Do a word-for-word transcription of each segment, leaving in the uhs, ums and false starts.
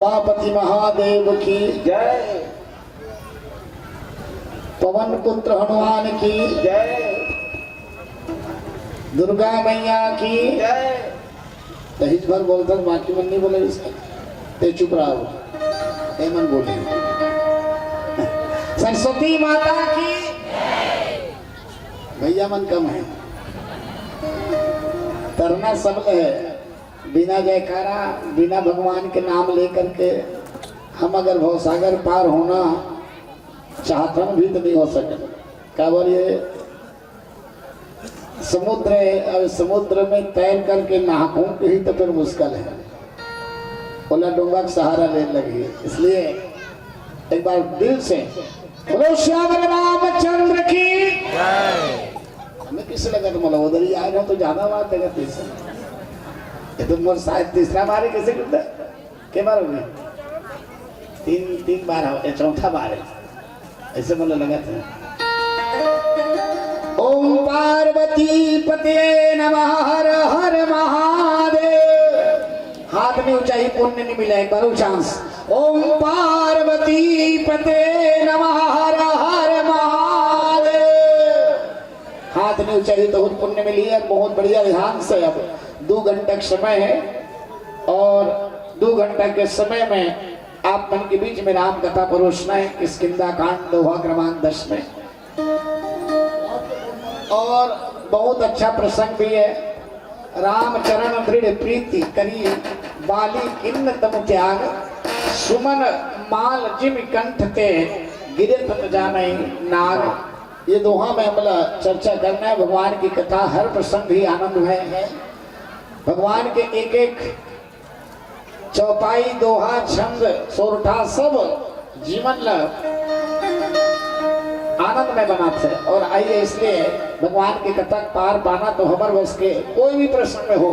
उमापति महादेव की, जय। पवन पुत्र हनुमान की, जय। दुर्गा मैया की, जय। दहेज भर बोलथस, बाकी मन नहीं बोले इसका। ते चुप रहा हो, ए मन बोले। सरस्वती माता की, भैया मन कम है, करना सब है। बिना जयकारा, बिना भगवान के नाम लेकर के हम अगर भवसागर पार होना चाहत हन भी तो नहीं हो सकत। काबर ये समुद्र है, और समुद्र में तैर करके नहाहूं भी तो फिर मुश्किल है, ओला डोंगा के सहारा ले लगी। इसलिए एक बार दिल से बोलो श्याम रामचंद्र की। हमें किसे लगा तुम लोग उधर ही आए हो तो ज्यादा बात है तीसरा। ये तो मोर शायद तीसरा बार है, कैसे करता है? के बार हो गए? तीन, तीन बार हो, ये चौथा बार है। ऐसे बोलो लगा था। ओम पार्वती पते नमः, हर हर महादेव। हाथ नहीं ऊंचा ही पुण्य नहीं मिला, एक बार चांस। ओम पार्वती पते नमः, हर हर महादेव। हाथ नहीं ऊंचा ही तो पुण्य मिली है। बहुत बढ़िया, ध्यान से। अब दो घंटा का समय है और दो घंटा के समय में आप मन के बीच में राम कथा परोसना है, किष्किंधा कांड दोहा क्रमांक दस में। और बहुत अच्छा प्रसंग भी है। रामचरण दृढ़ प्रीति करी, बाली किन्न तम त्याग, सुमन माल जिम कंठ ते, गिरे तन जाने नाग। ये दोहा में हमला चर्चा करना है। भगवान की कथा हर प्रसंग ही आनंदमय है। भगवान के एक एक चौपाई, दोहा, छंद, सोरठा सब जीवन ला आनंदमय बनाथे। और आइए, इसलिए भगवान के कथा पार पाना तो हमर बस के कोई भी प्रसंग में हो,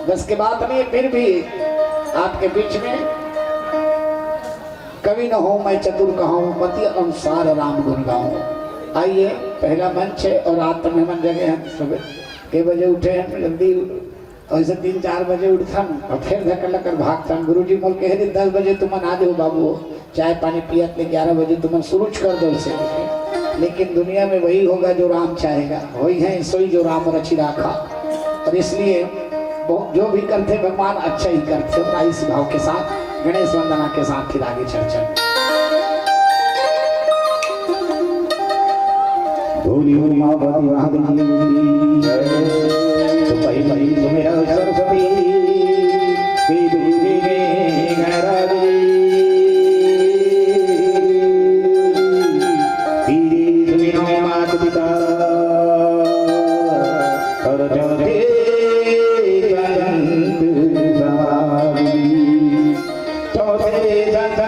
बस के बात नहीं है, फिर भी आपके बीच में कवि न हो मैं चतुर कहाऊं, मति अनुसार राम गुण गाऊं। आइए, पहला मंच है और रात में मन जगे हैं, सुबह के बजे उठे हैं, जल्दी ऐसे तीन चार बजे उठथन और फिर धक्का लकर भागथन। गुरुजी मोल कहे दिन दस बजे तुमन आ जाओ बाबू, चाय पानी पियत ले ग्यारह बजे तुमन शुरू कर दो इसे। लेकिन दुनिया में वही होगा जो राम चाहेगा, वही है सोई जो राम रचि राखा। और इसलिए बहुत जो भी करते भगवान अच्छा ही करते, और इस भाव के साथ गणेश वंदना के साथ फिर आगे चर्चा। भोली भोली माँ बाबी महादेवी। तो पहली सुमेरा सरस्वती, पीली पीली गैरारी। पीली सुमेरा मात पिता, और चौथे संत समाधि। चौथे संत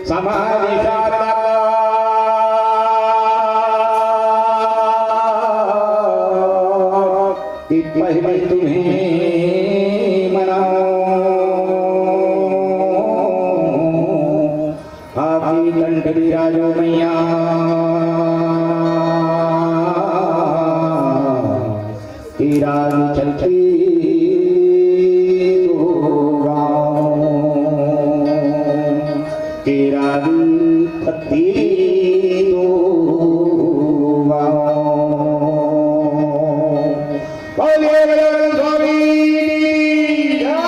समाधि शारदा कि पहले तुम्हें मनाओ। आपकी कंठ विराजो मैया। तेरा चलती तो गाऊं, तेरा पत्ती तो गाऊं। बोलिए बजरंग स्वामी की जय।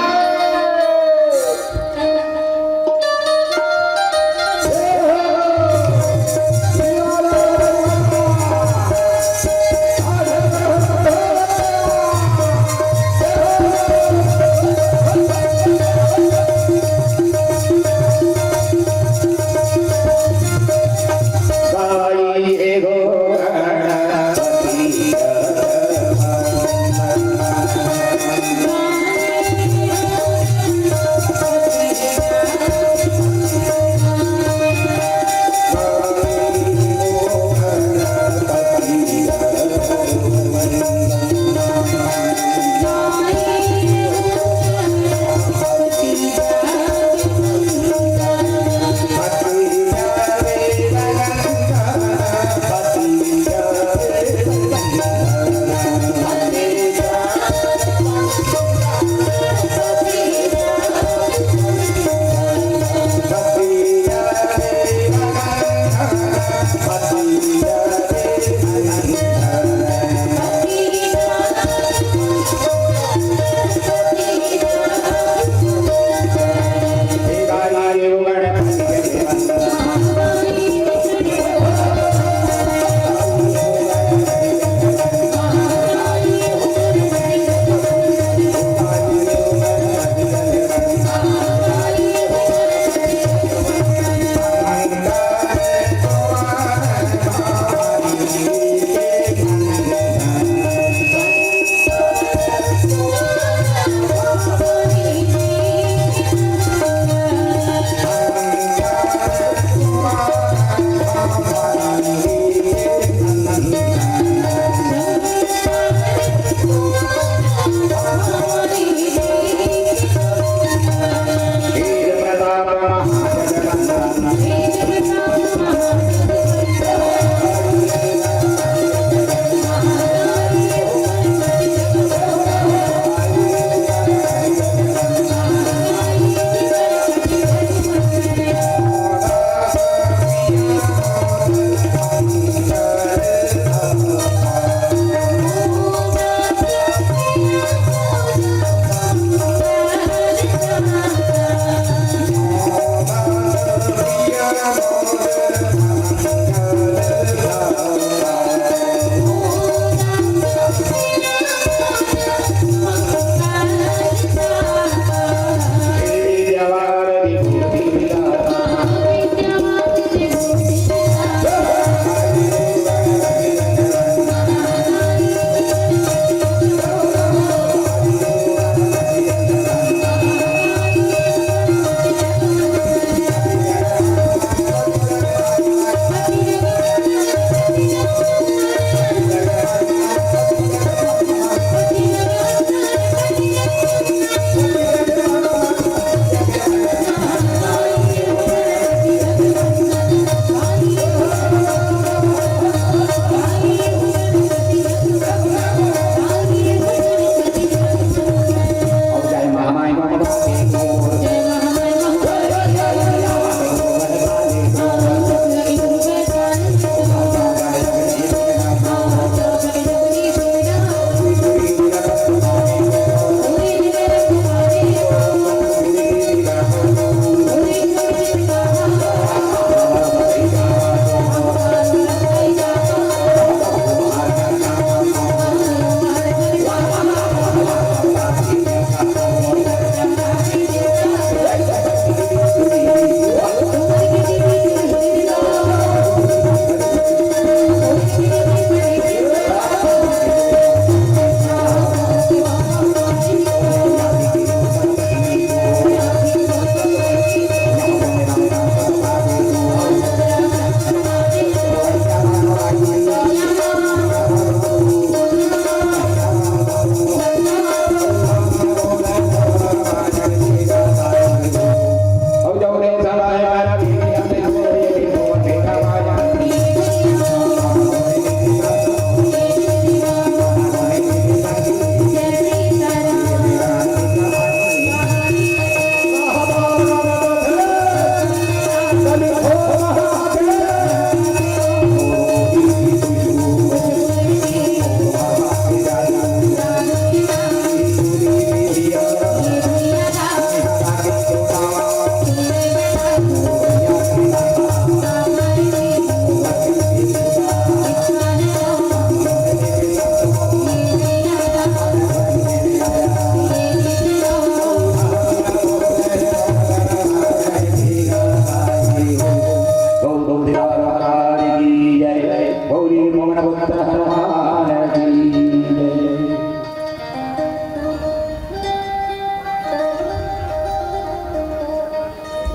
गौरी पवन पुत्र हनुमान की जय।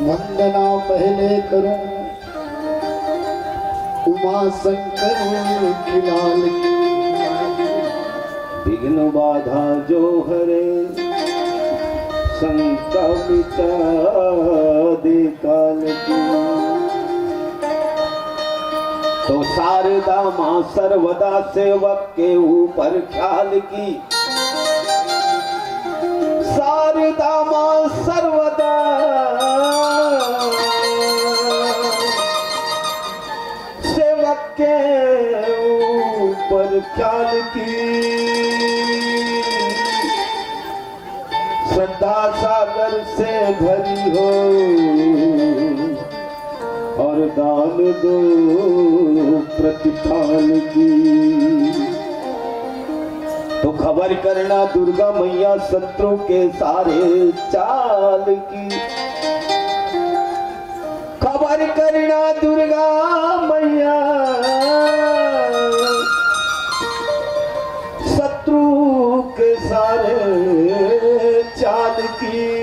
वंदना पहले करूं उमा शंकर के लाल की। विघ्न बाधा जो हरे, शंका मिटा दे काल की। तो शारदा माँ सर्वदा सेवक के ऊपर ख्याल की। शारदा माँ सर्वदा सेवक के ऊपर ख्याल की। श्रद्धा सागर से भरी हो और दान दो प्रतिफल की। तो खबर करना दुर्गा मैया शत्रु के सारे चाल की। खबर करना दुर्गा मैया शत्रु के सारे चाल की।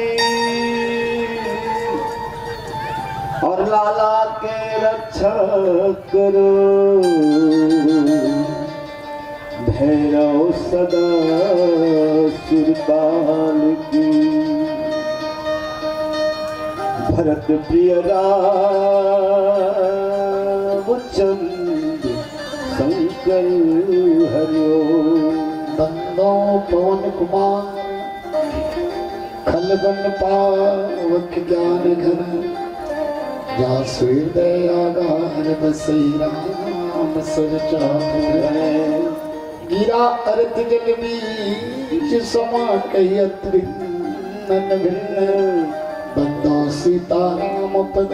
और लाला के रक्षा करो भैरव सदा सुरताल की। भरत प्रिय रामचंद्र शंकर हरिओ। बंदो पवन कुमार खलबन पावक ज्ञान घन। जासु हृदय आगार बसई राम सर चाप धरे। गिरा अरत जल बीच समा कही अतुल नन भिन्न। बंदो सीताराम पद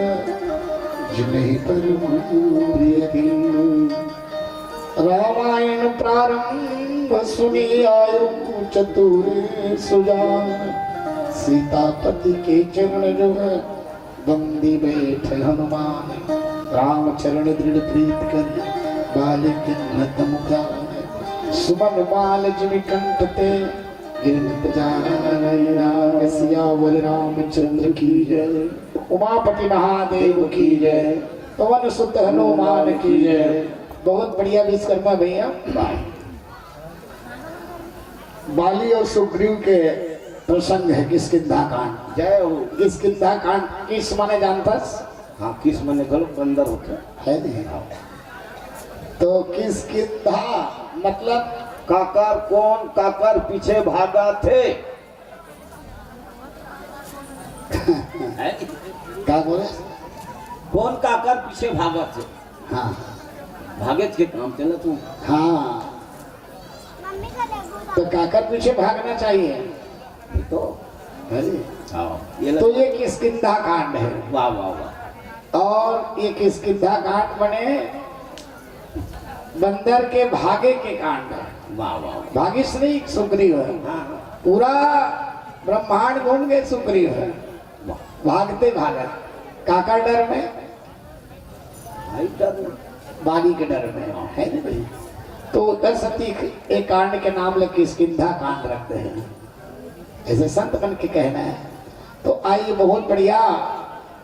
जिनहि परम प्रिय भिन्न। रामायण प्रारंभ सुनि आयो चतुर सुजान। सीतापति के चरण जो है बंदी बैठ हनुमान। राम चरण दृढ़ प्रीत कर बालि किन्नत मुखान। सुमन माल जिमि कंठ ते गिरत जान। सियावर रामचंद्र की जय। उमापति महादेव की जय। पवन सुत हनुमान की जय। बहुत बढ़िया विश्वकर्मा भैया। बाली और सुग्रीव के प्रसंग है किष्किंधा कांड। जय हो। किष्किंधा कांड किस माने जानता? हाँ, किस माने गलत बंदर होते हैं। है नहीं। तो किष्किंधा मतलब काकर कौन काकर पीछे भागा थे? हैं? का बोले? कौन काकर पीछे भागा थे? हाँ। भागेज के काम चला तू। हाँ। तो काकर पीछे भागना चाहिए। ये तो है। हाँ, ये तो लग- ये किष्किंधा कांड है। वाह, वाह, वाह। और ये किष्किंधा कांड बने बंदर के भागे के कांड है। वाह, वाह, वाह। भागिस नहीं सुग्रीव है। हाँ, हाँ। पूरा ब्रह्मांड घूम गए सुग्रीव है। वाह। भागते भागत काकर डर में? भाई डर में। बाली के डर में, है ना भाई? तो उधर सती एक कांड के नाम ले किष्किंधा कांड रखते हैं, ऐसे संत मन के कहना है। तो आइए, बहुत बढ़िया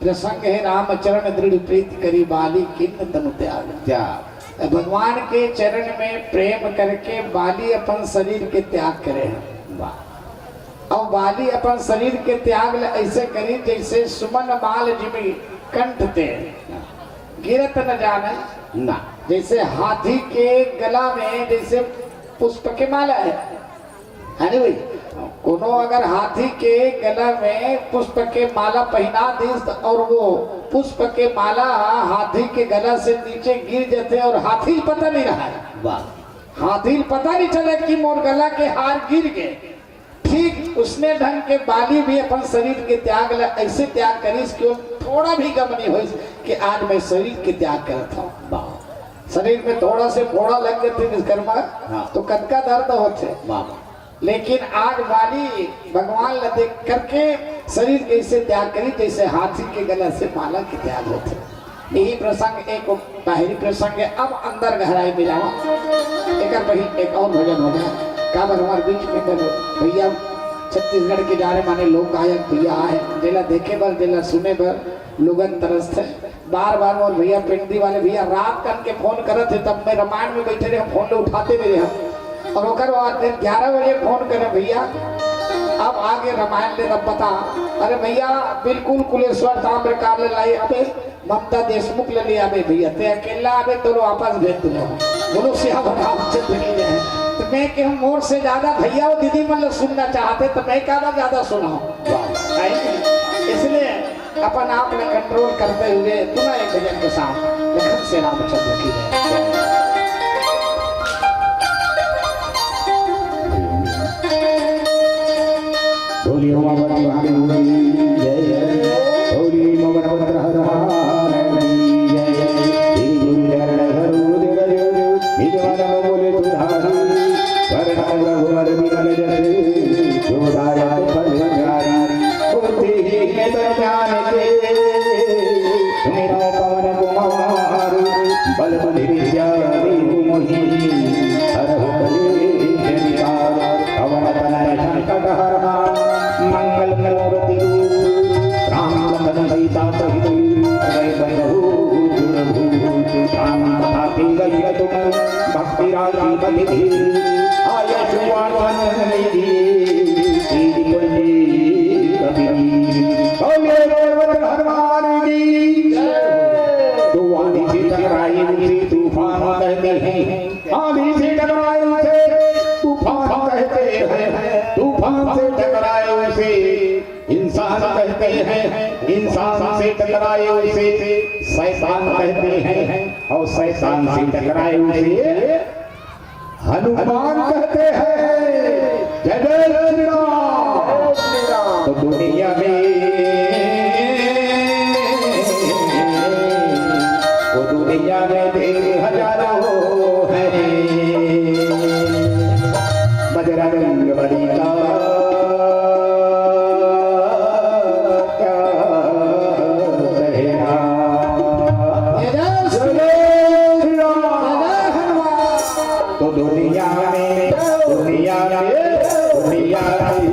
प्रसंग है, रामचरण दृढ़ प्रीत करी बाली किन्न तनु त्याग। क्या? भगवान के चरण में प्रेम करके बाली अपन शरीर के त्याग करे हैं। वाह। अब बाली अपन शरीर के त्याग ले ऐसे करी जैसे सुमन माल जिमि कंठ ते गिरत न जाने। ना। जैसे हाथी के गला में जैसे पुष्प के माला है, है नी भाई? कोनो अगर हाथी के गला में पुष्प के माला पहिना दिस और वो पुष्प के माला हाथी के गला से नीचे गिर जाते और हाथी पता नहीं रहा है। वाह। हाथी पता नहीं चला कि मोर गला के हार गिर गए। ठीक उसने ढंग के बाली भी अपन शरीर के त्याग ला ऐसे त्याग करिस कि वो थोड़ा भी गम नहीं होइस कि आज मैं शरीर के त्याग करत हूँ। वाह। शरीर में थोड़ा से फोड़ा लग गए थे विश्वकर्मा, हाँ। तो कतका दर्द होते। वाह। लेकिन आज बाली भगवान ला देख करके शरीर के ऐसे त्याग करी जैसे हाथी के गला से माला के त्याग होते। यही प्रसंग एक बाहरी प्रसंग है। अब अंदर गहराई में जावा, एक पही एक और भजन हो गया। का बर हमारे बीच में बल भैया छत्तीसगढ़ के जाने माने लोक गायक भैया आए, जेला देखे बर, जेला सुने बर लोगन तरस थे। बार बार मोर भैया पेंडी वाले भैया रात कन के फोन करत हे, तब मैं रामायण में बैठे रहे, फोन ले उठाते नहीं रहे। और ओकर बाद फिर ग्यारह बजे फोन करे भैया, अब आगे रामायण ले तब बता। अरे भैया बिल्कुल कुलेश्वर ताम्रकार ले लाई, अबे ममता देशमुख ले ले आबे भैया, ते अकेला आबे तो वापस भेज दूंगा। बोलो सियावर रामचंद्र की जय। तो मैं कहूँ मोर से ज्यादा भैया और दीदी मन लोग सुनना चाहते तो मैं काबर ज्यादा सुनाऊं। इसलिए अपन आप में कंट्रोल करते हुए पुनः एक भजन के साथ लखन से रामचंद्र की जय। बोलिए उमापति महादेव की जय। बोलिए पवन पुत्र हनुमान की जय। श्री गुरु चरण सरोज रज निज मन मुकुर सुधारी। वरण रघुवर विमल जस जो दायक फल चारी। बुद्धिहीन तन जान के सुमिरौं पवन कुमार। बल बुद्धि विद्या देहु मोहि हरहु कलेश विकार। पवन तनय संकट हरहु मंगल मूर्ति रूप। राम लखन सीता सहित हृदय बसहु गुण भूप। राम कथा की गई तुम भक्ति राशि बलि धीर। आयु सुवासन निधि सीधि पुंजी कबीर। बोलिए पर्वत हनुमान की जय। तो आंधी से टकराए उसे तूफान कहते हैं। आंधी से टकराए उसे तूफान कहते हैं। तूफान से टकराए उसे इंसान कहते हैं। इंसान से टकराए उसे शैतान कहते हैं। और शैतान से टकराए उसे हनुमान कहते हैं। जय जय श्री राम। तो दुनिया में, वो दुनिया में देव हजारों हैं। बजरंग बली का क्या कहना। जय जय श्री राम। जय जय हनुमान। तो दुनिया में, दुनिया में, दुनिया में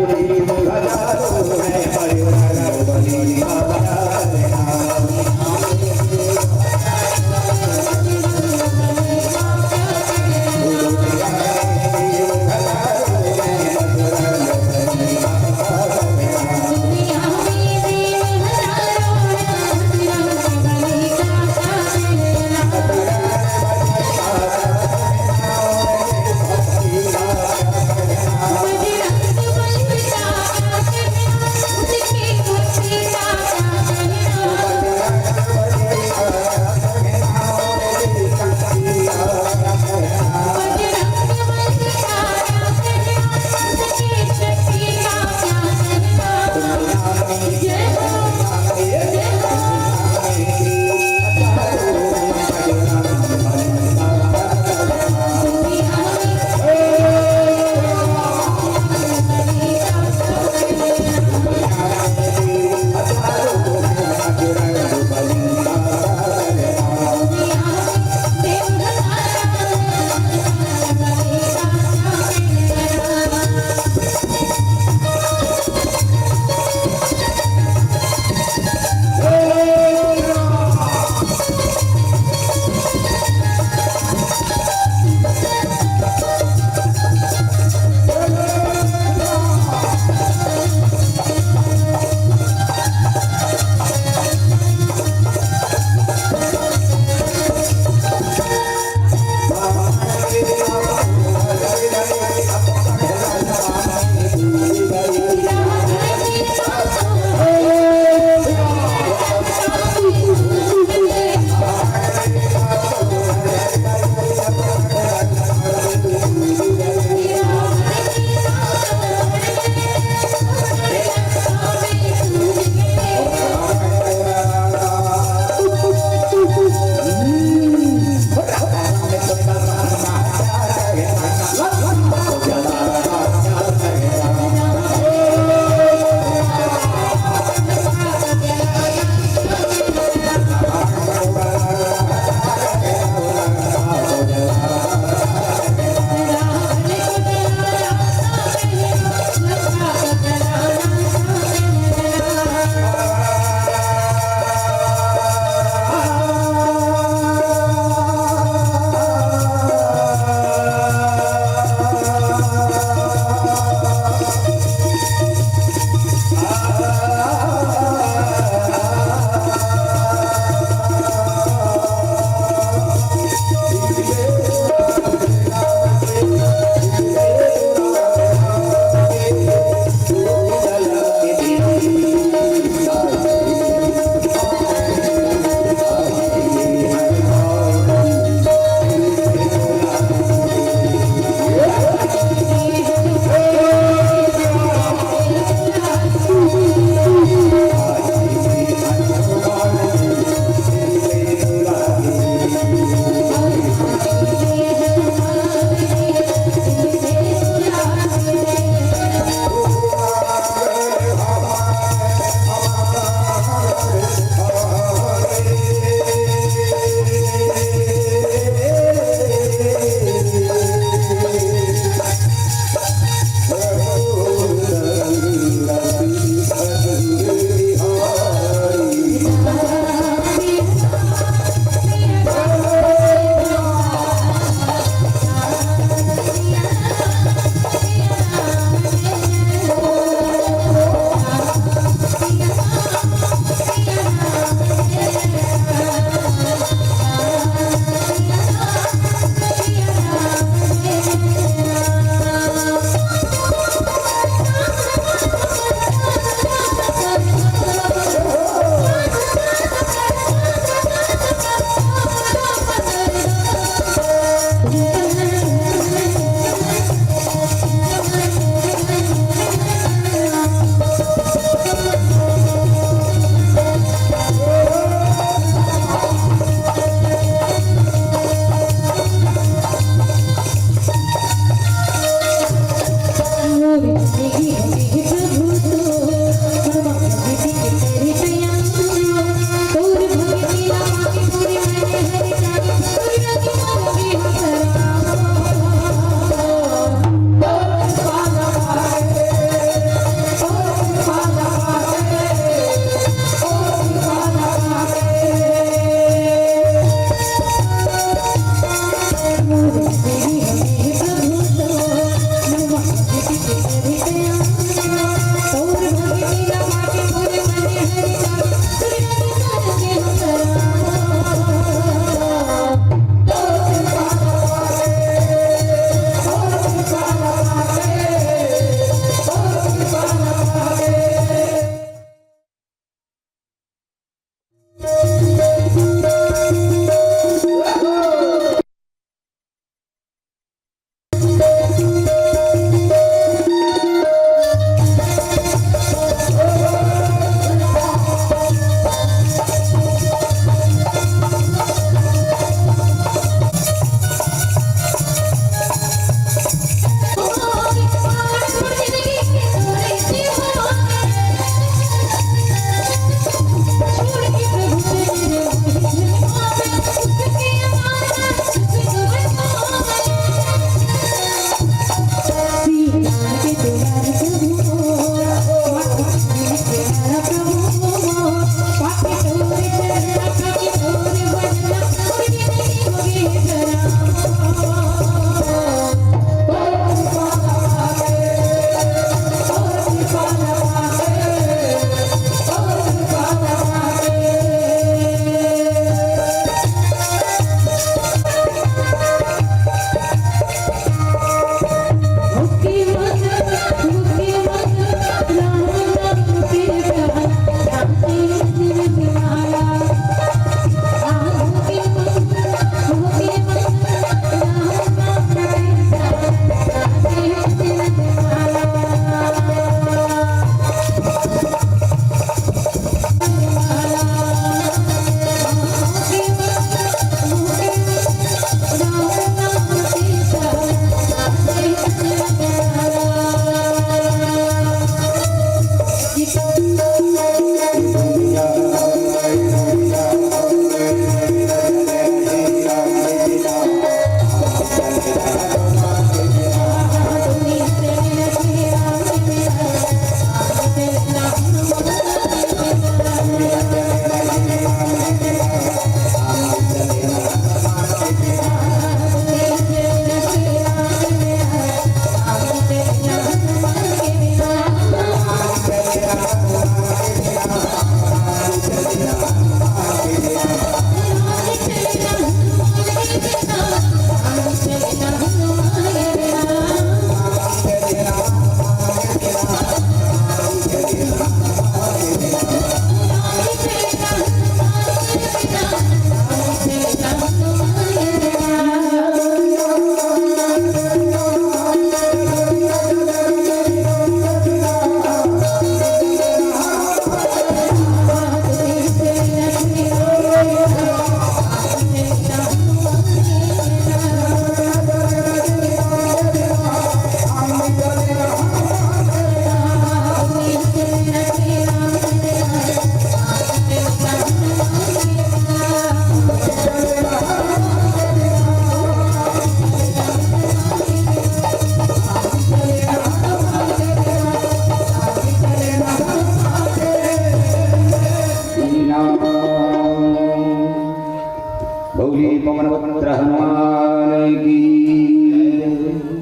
बोलिए पवन पुत्र हनुमान की।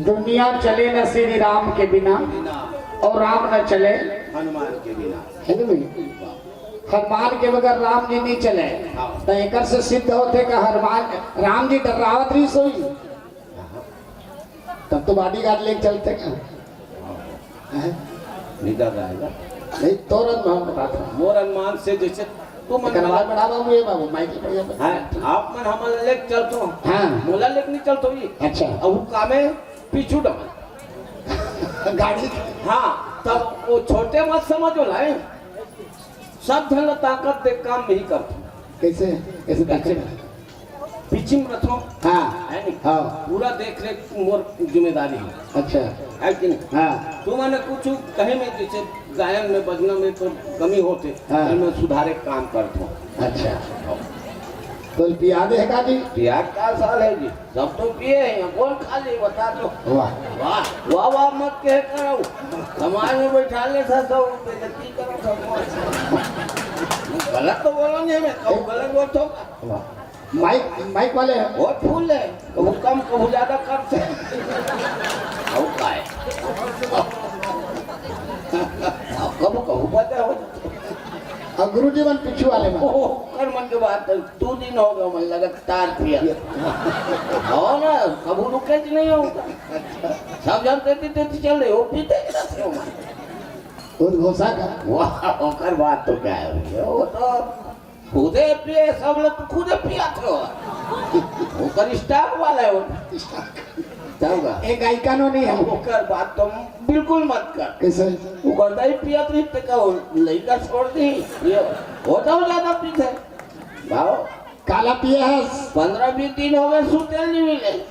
दुनिया चले न श्री राम के बिना, और राम न चले हनुमान के बिना। है ना भाई? हनुमान के बगैर राम जी नहीं चले। हाँ। तो एकर से सिद्ध होथे कि हनुमान, राम जी डर्रावत रहिस होही। तब तो बॉडीगार्ड लेके चलथे का? हैं? निदा जाएगा। नहीं, तोर अनुमान बता था। मोर अनुमान से जैसे तू मन एकर आवाज बढ़ा बाबू, ये बाबू, माइक बढ़िया बता। हाँ, आप मन हमन लेके चलथो। हाँ। मोला लेके नहीं चलथो ये। अच्छा। अब वो कामे पीछू डबल। गाड़ी। हाँ, तब वो छोटे मत समझो ला, हैं? सब झन ला ताकत दे काम नहीं करथो। कैसे? कैसे ताकत? पीछे में रखो। हाँ। है नहीं? हाँ। पूरा देख रेख मोर जिम्मेदारी है। अच्छा। है कि नहीं? हाँ। तू मैंने कुछ कहे में जैसे गायन में, बजना में तो कमी होते, हाँ। तो मैं सुधारे काम करता हूँ। अच्छा। तो पिया दे है का जी? पिया का साल है जी? सब तो पिए हैं, कौन खा ले बता दो। वाह। वाह, वाह, वाह मत कह करो। समाज में बैठा ले था सब बेइज्जती करो सब। गलत तो बोलो नहीं, मैं कहूँ गलत बोलता हूँ। वाह। माइक, माइक वाले हैं। बहुत फूल है, कभू कम, कभू ज्यादा करते। और का है? कभू, कभू पता हो जाते। और गुरु जी मन पीछू वाले में। ओह, कर मन के बात है, दो दिन हो गए, मन लगातार पिया। हो ना, कभू रुके ज नहीं होगा। सब जन तेती, तेती चल रहे हो, पीते ही रहते हो मन। उद्घोषा का। वाह, ओकर बात तो क्या है भैया, वो तो खुदे पिए, सब लोग तो खुदे पियात हो। ओकर स्टाफ वाला है वो। तब का? एक गायिका नो नहीं है। ओकर बात तो बिल्कुल मत कर। कैसे? वो गर्दा ही पियत रही तो का हो, लइका छोड़ दी। ये होता हो ज्यादा पीते। भाव? काला पिए है। पन्द्रह बीस दिन हो गए, सुते नहीं मिले।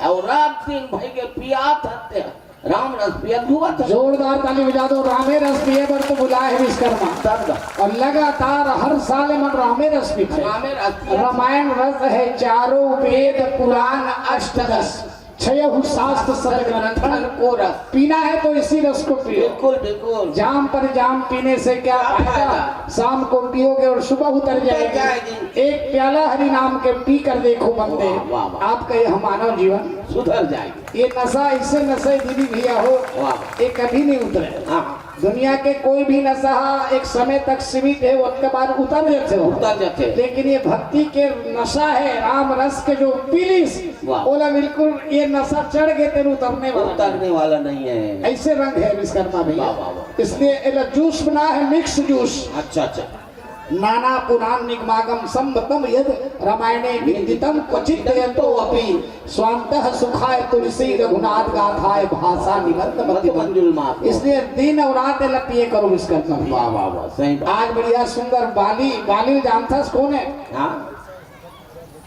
और रात दिन भाई के पियात हत्या। राम रस पिया धुआ था। जोरदार ताली बजा दो। रामे रस पिए बर तो बुलाए है विश्वकर्मा। तब का? और लगातार हर साल मन रामे रस पीते। रामे रस पिया। रामायण रस है चारों, वेद पुराण अष्टदश, छयहु शास्त्र सदग्रंथन को रस। पीना है तो इसी रस को पियो। बिल्कुल, बिल्कुल। जाम पर जाम पीने से क्या क्या फायदा? फायदा? शाम को पियोगे और सुबह उतर उतर जाएगी। जाएगी। एक प्याला हरि नाम के पी कर देखो बंदे, वाह, वाह, वाह। आपका यह मानव जीवन सुधर जाएगी। ये नशा, इससे नशे दीदी भैया हो, वाह। ये कभी नहीं उतरे। हाँ। दुनिया के कोई भी नशा एक समय तक सीमित है, उसके बाद उतर जाते हो। उतर जाते हैं। लेकिन ये भक्ति के नशा है, राम रस के जो पीलिस, वाह। ओला बिल्कुल ये नशा चढ़ गए तेरे उतरने वाला उतरने वाला नहीं है। ऐसे रंग है विश्वकर्मा भैया। वाह, वाह, वाह। इसलिए एला जूस बना है, मिक्स जूस। अच्छा, अच्छा। नाना पुराण निगमागम संभतम यद रामायणे विदितम क्वचित यतो अपि स्वांतः सुखाय तुलसी रघुनाथ गाथाय भाषा निबंध मति मंजुल मात्र। इसलिए दिन और रात एला पिए करो विश्वकर्मा भैया। वाह, वाह, वाह, सही बात। आज बढ़िया सुंदर बाली, बाली जानथस कौन है? हाँ।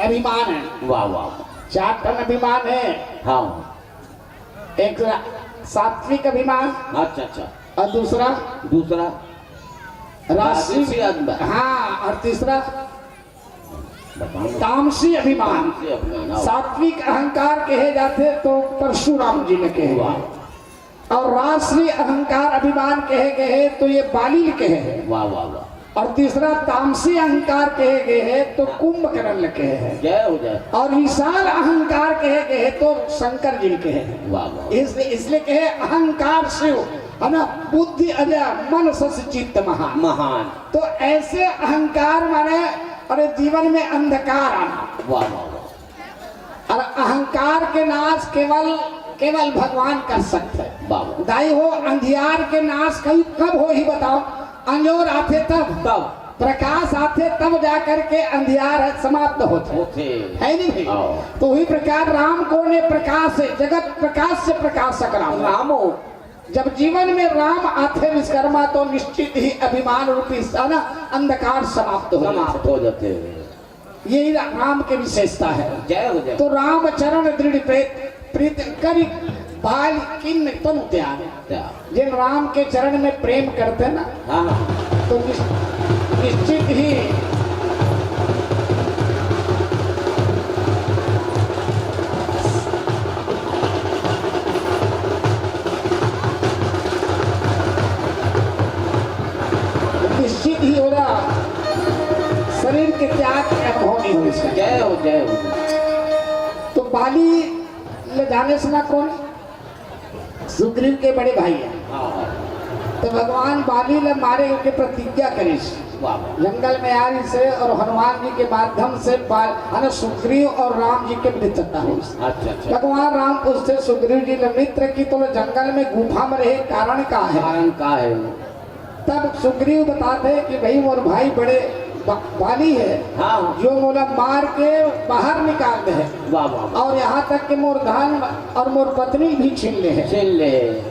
अभिमान है। वाह, वाह, वाह। चार टन अभिमान है। हाँ। एक रा-, सात्विक अभिमान। अच्छा, अच्छा। और दूसरा? दूसरा? राजसी राजसी अभिमान। हाँ, और तीसरा? बताओ। तामसी अभिमान। तामसी अभिमान, हाँ। सात्विक अहंकार कहे जाते तो परशुराम जी ने कहे। वाह। और राजसी अहंकार अभिमान कहे गए तो ये बाली कहे है। वाह, वाह, वाह। और तीसरा तामसी अहंकार कहे गए है तो कुंभकर्ण कहे है। जय हो, जय। और विशाल अहंकार कहे गए तो शंकर जी कहे है। वाह, वाह। इस, इसलिए कहे अहंकार शिव, है ना, बुद्धि अजय मन शशि चित्त महान। महान। तो ऐसे अहंकार माने, अरे, जीवन में अंधकार आना। वाह, वाह, वाह। और अहंकार के नाश केवल, केवल भगवान कर सकते हैं। बाबा। दाई हो, अंधियार के नाश कई कब हो ही बताओ? अंजोर आथे तब। तब। प्रकाश आथे तब जा करके अंधियार है समाप्त होते। होते। है नहीं भाई? हाँ। तो वही प्रकार राम को ने प्रकाश है, जगत प्रकाश से प्रकाशक राम। राम हो। जब जीवन में राम आथे विश्वकर्मा तो निश्चित ही अभिमान रूपी सा ना अंधकार समाप्त हो जाते। समाप्त हो जाते हैं। यही रा-, राम के विशेषता है। जय हो, जय। तो राम चरण दृढ़ प्रीत, प्रीत करि बाल किन्न तनु त्याग। त्याग। जिन राम के चरण में प्रेम करते हैं ना, हाँ, हाँ। तो निश्च-, निश्चित ही निश्चित ही होगा। शरीर के त्याग के अनुभव नहीं होइस। जय हो, जय हो। तो बाली ले जाने से ना कौन? सुग्रीव के बड़े भाई हे। हाँ। तो भगवान बाली ले मारे के प्रतिज्ञा करिस। वाह, वाह। जंगल में आरिस हे और हनुमान जी के माध्यम से बाल, है ना, सुग्रीव और राम जी के मित्रता होइस। अच्छा, अच्छा। भगवान राम पूछथे सुग्रीव जी ले, मित्र की तो जंगल में गुफा में रहे, कारण का हे? कारण का हे? तब सुग्रीव बताथे कि भाई, मोर भाई बड़े बा-, बाली हे, हाँ। जो मोला मार के बाहर निकाल दे हे। वाह, वाह, वाह। और यहाँ तक कि मोर धन और मोर पत्नी भी छीन ले हे। छीन ले।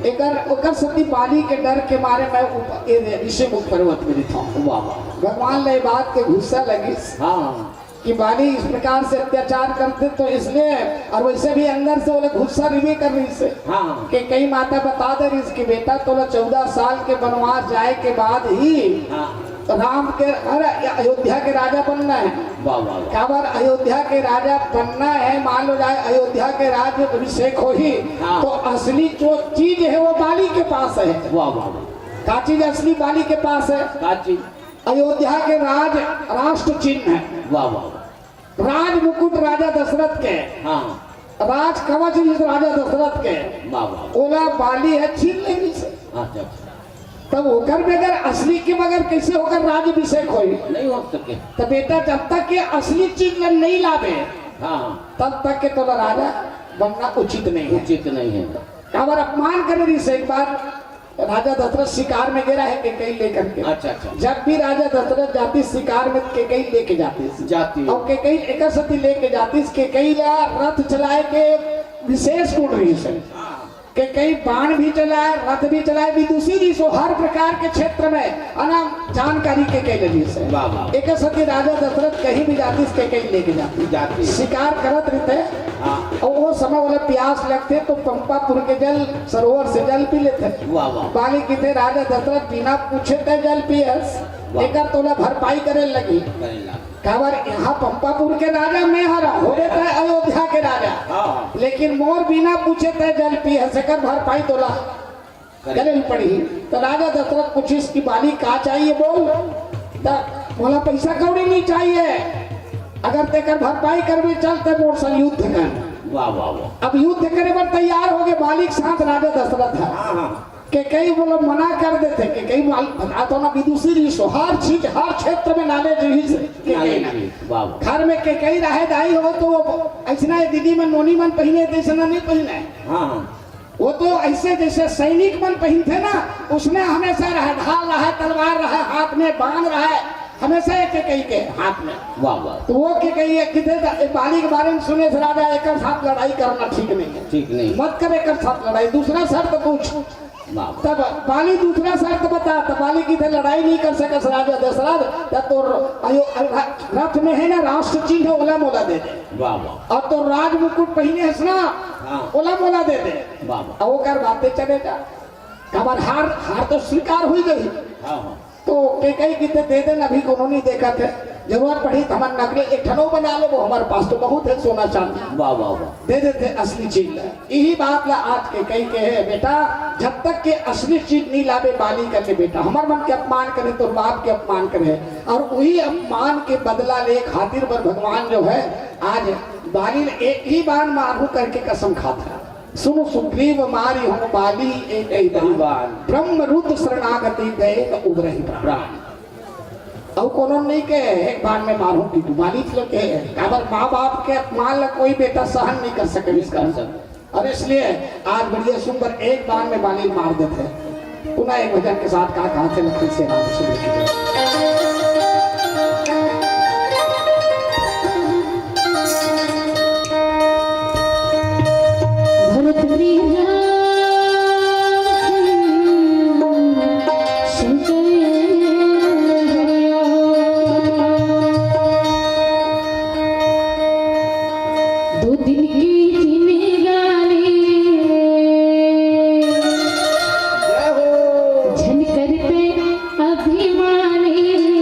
एकर, ओकर सेती बाली के डर के मारे मैं उप-, ए, ऋषिमुख पर्वत में रहिथौं। वाह, वाह, वाह। भगवान ले बात के गुस्सा लगिस। हाँ। कि बाली इस प्रकार से अत्याचार करथे, तो इसलिए, और वैसे भी अंदर से ओला गुस्सा रिवे कर रहिस हे। हाँ। कैकेयी माता बता दे रहिस कि बेटा, तोला चौदह साल के वनवास जाए के बाद ही हाँ। राम के, अरे, अयोध्या के राजा बनना हे। वाह, वाह, वाह। काबर अयोध्या के राजा बनना हे, मान लो जाए अयोध्या के राज्य अभिषेक होही, हाँ। तो असली जो चीज हे वो बाली के पास हे। वाह, वाह, वाह। का चीज असली बाली के पास हे? का चीज? अयोध्या के राज, राष्ट्र चिन्ह हे। वाह, वाह, वाह। राज मुकुट राजा दशरथ के, हाँ। राज कवच रहिस राजा दशरथ के, वाह, वाह। ओला बाली ह छीन लेगिस। अच्छा, अच्छा। तब ओकर बगैर असली के बगैर कैसे ओकर राज्य अभिषेक होई? नहीं हो सके। तो बेटा, जब तक के असली चीज ल नहीं लावे, हाँ, हाँ। तब तक के तोला राजा बनना उचित नहीं हे। उचित नहीं हे। काबर अपमान करे रहिस एक बार, राजा दशरथ शिकार में गे रहे कैकेयी लेकर के। अच्छा, अच्छा। जब भी राजा दशरथ जातिस शिकार में, कैकेयी लेके जातिस। जाती। और कैकेयी एकर सेती लेके जातिस, कैकेयी ला रथ चलाए के विशेष गुण रहिस हे। हाँ। कैकेयी बाण भी चलाए, रथ भी चलाए, विदुषी रहिस हे, हर प्रकार के क्षेत्र में, है ना, जानकारी कैकेयी ले रहिस हे। वाह, वाह। एकर सेती राजा दशरथ कहीं भी जातिस, कैकेयी लेके जातिस। जातिस। शिकार करत रहिथे, हाँ। और वो समय वाला प्यास लगथे तो पंपापुर के जल, सरोवर से जल पी लेथे। वाह, वाह। बाली कहिथे, राजा दशरथ बिना पूछे तय जल पियस, वाह। एकर तोला भरपाई करे लगही। करे लगही। काबर यहाँ पंपापुर के राजा मैं हरौं, होबे तय अयोध्या के राजा। हाँ। लेकिन मोर बिना पूछे तय जल पियस, एकर भरपाई तोला करे। करे ल पड़ही। त राजा दशरथ पूछिस कि बाली का चाहिए बोल? त बोला पैसा कौड़ी नहीं चाहिए, अगर तेकर भरपाई करबे चल त मोर संग युद्ध कर। वाह, वाह, वाह। अब युद्ध करे बर तैयार हो गे बाली के साथ राजा दशरथ ह। हाँ, हाँ। कैकेयी बोला मना कर देथे, कैकेयी माल बता तो ना विदुषी रहिस हे, हर चीज हर क्षेत्र में knowledge रहिस हे। कैकेयी knowledge ना। रहिस, वाह, वाह। घर में कैकेयी रहे दाई हो तो वो ऐसना ये दीदी मन नोनी मन पहिने तैसना नहीं पहिने। हाँ, हाँ। वो तो ऐसे जैसे सैनिक मन पहिनथे ना, उसने हमेशा रहे, ढाल रहे, तलवार रहे, हाथ में बाण रहे, हमेशा एक एक के हाथ में। वाह, वाह। तो वो के कही एक किथे त-, एक बाली के बारे में सुने से राजा, एकर साथ लड़ाई करना ठीक नहीं है। ठीक नहीं। मत कर एकर साथ लड़ाई, दूसरा शर्त पूछ। वाह, वाह। तब बाली दूसरा शर्त बता, तब बाली किथे लड़ाई नहीं कर सकस राजा दशरथ, तब तो अयो-, रथ में है ना राष्ट्र चिन्ह, ओला मोला दे दे। वाह, वाह। और तो राज मुकुट पहिने हस ना, हाँ। ओला मोला दे दे। वाह, वाह। अब ओकर बातें चले जा। काबर हार, हार तो स्वीकार हुई गई। हाँ, हाँ। तो कैकेयी किथे दे देन, अभी कोनो नहीं देखत है। जरूरत पड़ी तो हमन नकली एक ठन अउ बना लेबो, हमर पास तो बहुत है सोना चांदी। वाह, वाह, वाह। दे देथे असली चीज ला। यही बात ला आज कैकेयी कहे, बेटा, जब तक के असली चीज नहीं लाबे बाली करके बेटा, हमर मन के अपमान करे, तोर बाप के अपमान करे, और वही अपमान के बदला ले खातिर बर भगवान जो है आज बाली ल एक ही बाण मारहूं करके कसम खात है। सुन सुग्रीव मारिहौं बाली एक ही बाण। बाण। ब्रह्म रुद्र शरणागति दे न उबरहि प्राण। प्राण। अउ कोनो नहीं के एक बाण में मारहूं कि तू बाली ल के। काबर माँ बाप के अपमान ला कोई बेटा सहन नहीं कर सके। नहीं कर सके। और इसलिए आज बढ़िया सुंदर एक बाण में बाली मार देथे। पुनः एक भजन के साथ का कहा थे लखन से राम सुन के। भरत प्रिय राम शंकर हरिया। दो दिन की जिनगानी जय हो। झन करते अभिमानी।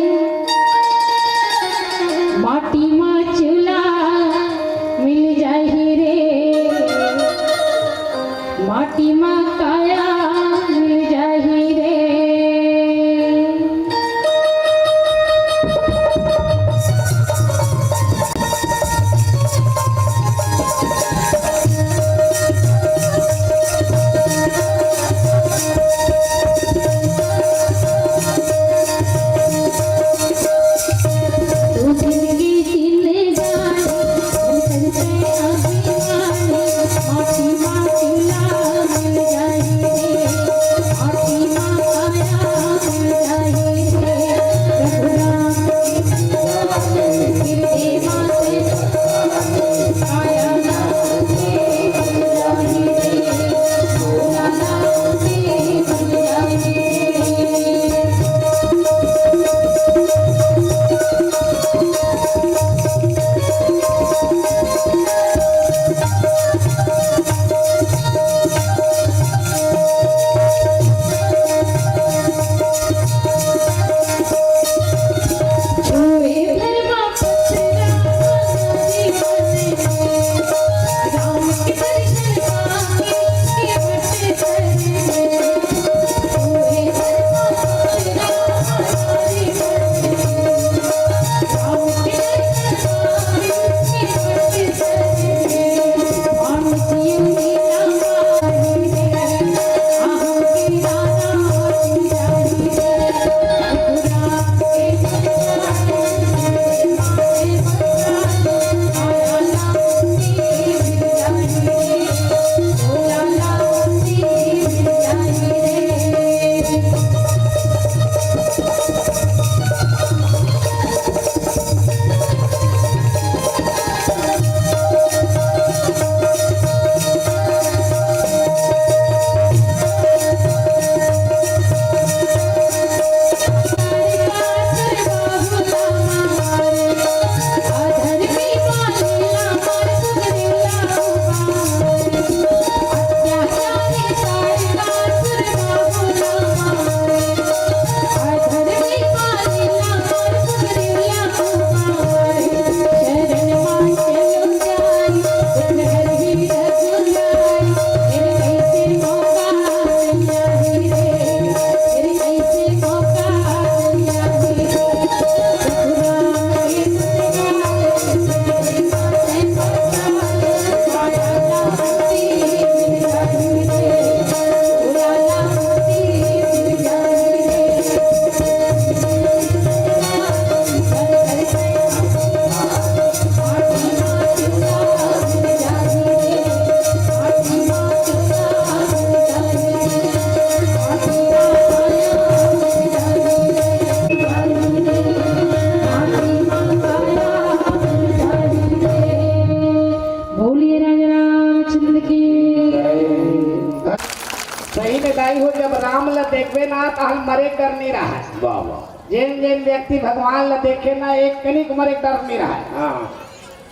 राम ला देखबे ना, तहां मरे के डर नहीं रहा। वाह, वाह। जेन जेन व्यक्ति भगवान ला देखे ना, एक कनिक मरे के डर नहीं रहा। हाँ।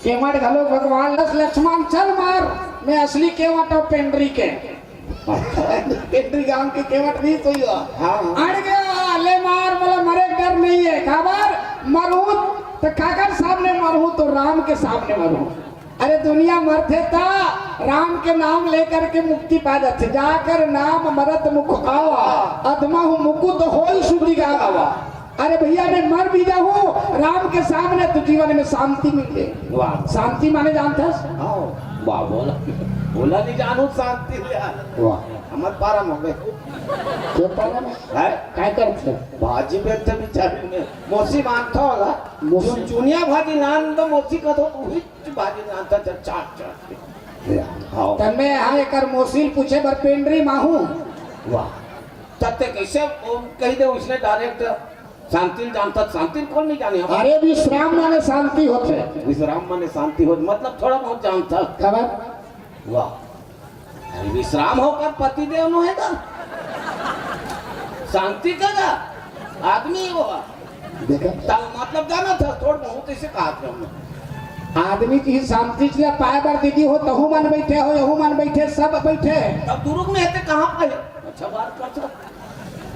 केवट घलो भगवान लस, "लक्ष्मण चल मार, मैं असली केवट हंव पेंडरी के।" पेंडरी गांव के केवट नहीं सही हो। हाँ, हाँ। अड़ गया, "ले मार, मोला मरे के डर नहीं है।" काबर? मरहूं तो काकर सामने मरहूं? तो राम के सामने मरहूं। अरे दुनिया मरथे ता राम के नाम लेकर के मुक्ति पा जाथे। "जाकर नाम मरत मुख आवा, अधमा हूँ मुकुत होई सुधि गावा।" अरे भैया, मैं मर भी जाऊं राम के सामने तो जीवन में शांति मिले। वाह। शांति माने जानथस? हाँ, वाह, बोला। बोला नहीं जानू शांति ले आ। वाह। हमर पारा में हो गए। के पारा में? है? काय करथे? भाजी बेचथे बिचारी में। मोसी मानता होगा। मोसी। चुनिया भाजी नान तो मोसी का तो वही भाजी नान था चाट चाट के। हाँ। तब मैं यहाँ एकर मोसी ल पूछे बर पेंडरी माहू। वाह। तब ते कैसे वो कही दे उसने डायरेक्ट शांति ल जानता, शांति ल कौन नहीं जाने हम? अरे विश्राम माने शांति होथे। विश्राम माने शांति होथे, मतलब थोड़ा बहुत जानता। खबर? वाह। अरे विश्राम होकर पतिदेव नो है का? शांति का का? आदमी हो। देखा? तब मतलब जाना था, थोड़ बहुत इसे कहा था हमने। आदमी की शांति ला पाए बर दीदी हो, तहू मन बैठे हो, यहू मन बैठे, सब बैठे। तब दुरुग में हते कहाँ पाए? अच्छा बात करता।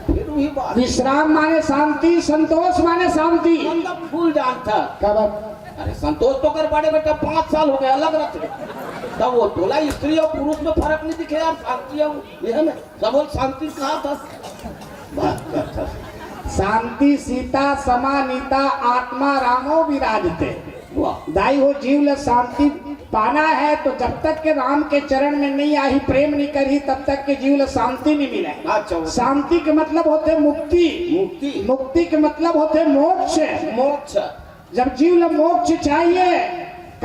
फिर वही बात। विश्राम माने शांति, संतोष माने शांति। मतलब फूल जानता। का बात? अरे संतोष तो कर बड़े बेटा, पाँच साल हो गए अलग रहते। तब वो तोला स्त्री और पुरुष में फर्क नहीं दिखे यार, शांति है वो, ये है ना? सब बोल शांति कहा था। बात करता। शांति सीता समानीता आत्मा रामो विराजते। वाह। दाई हो जीव ल शांति पाना है तो जब तक के राम के चरण में नहीं आही, प्रेम नहीं करही, तब तक के जीव ल शांति नहीं मिले। अच्छा, वो शांति के मतलब होथे मुक्ति। मुक्ति। मुक्ति के मतलब होथे मोक्ष। मोक्ष। जब जीव ल मोक्ष चाहिए,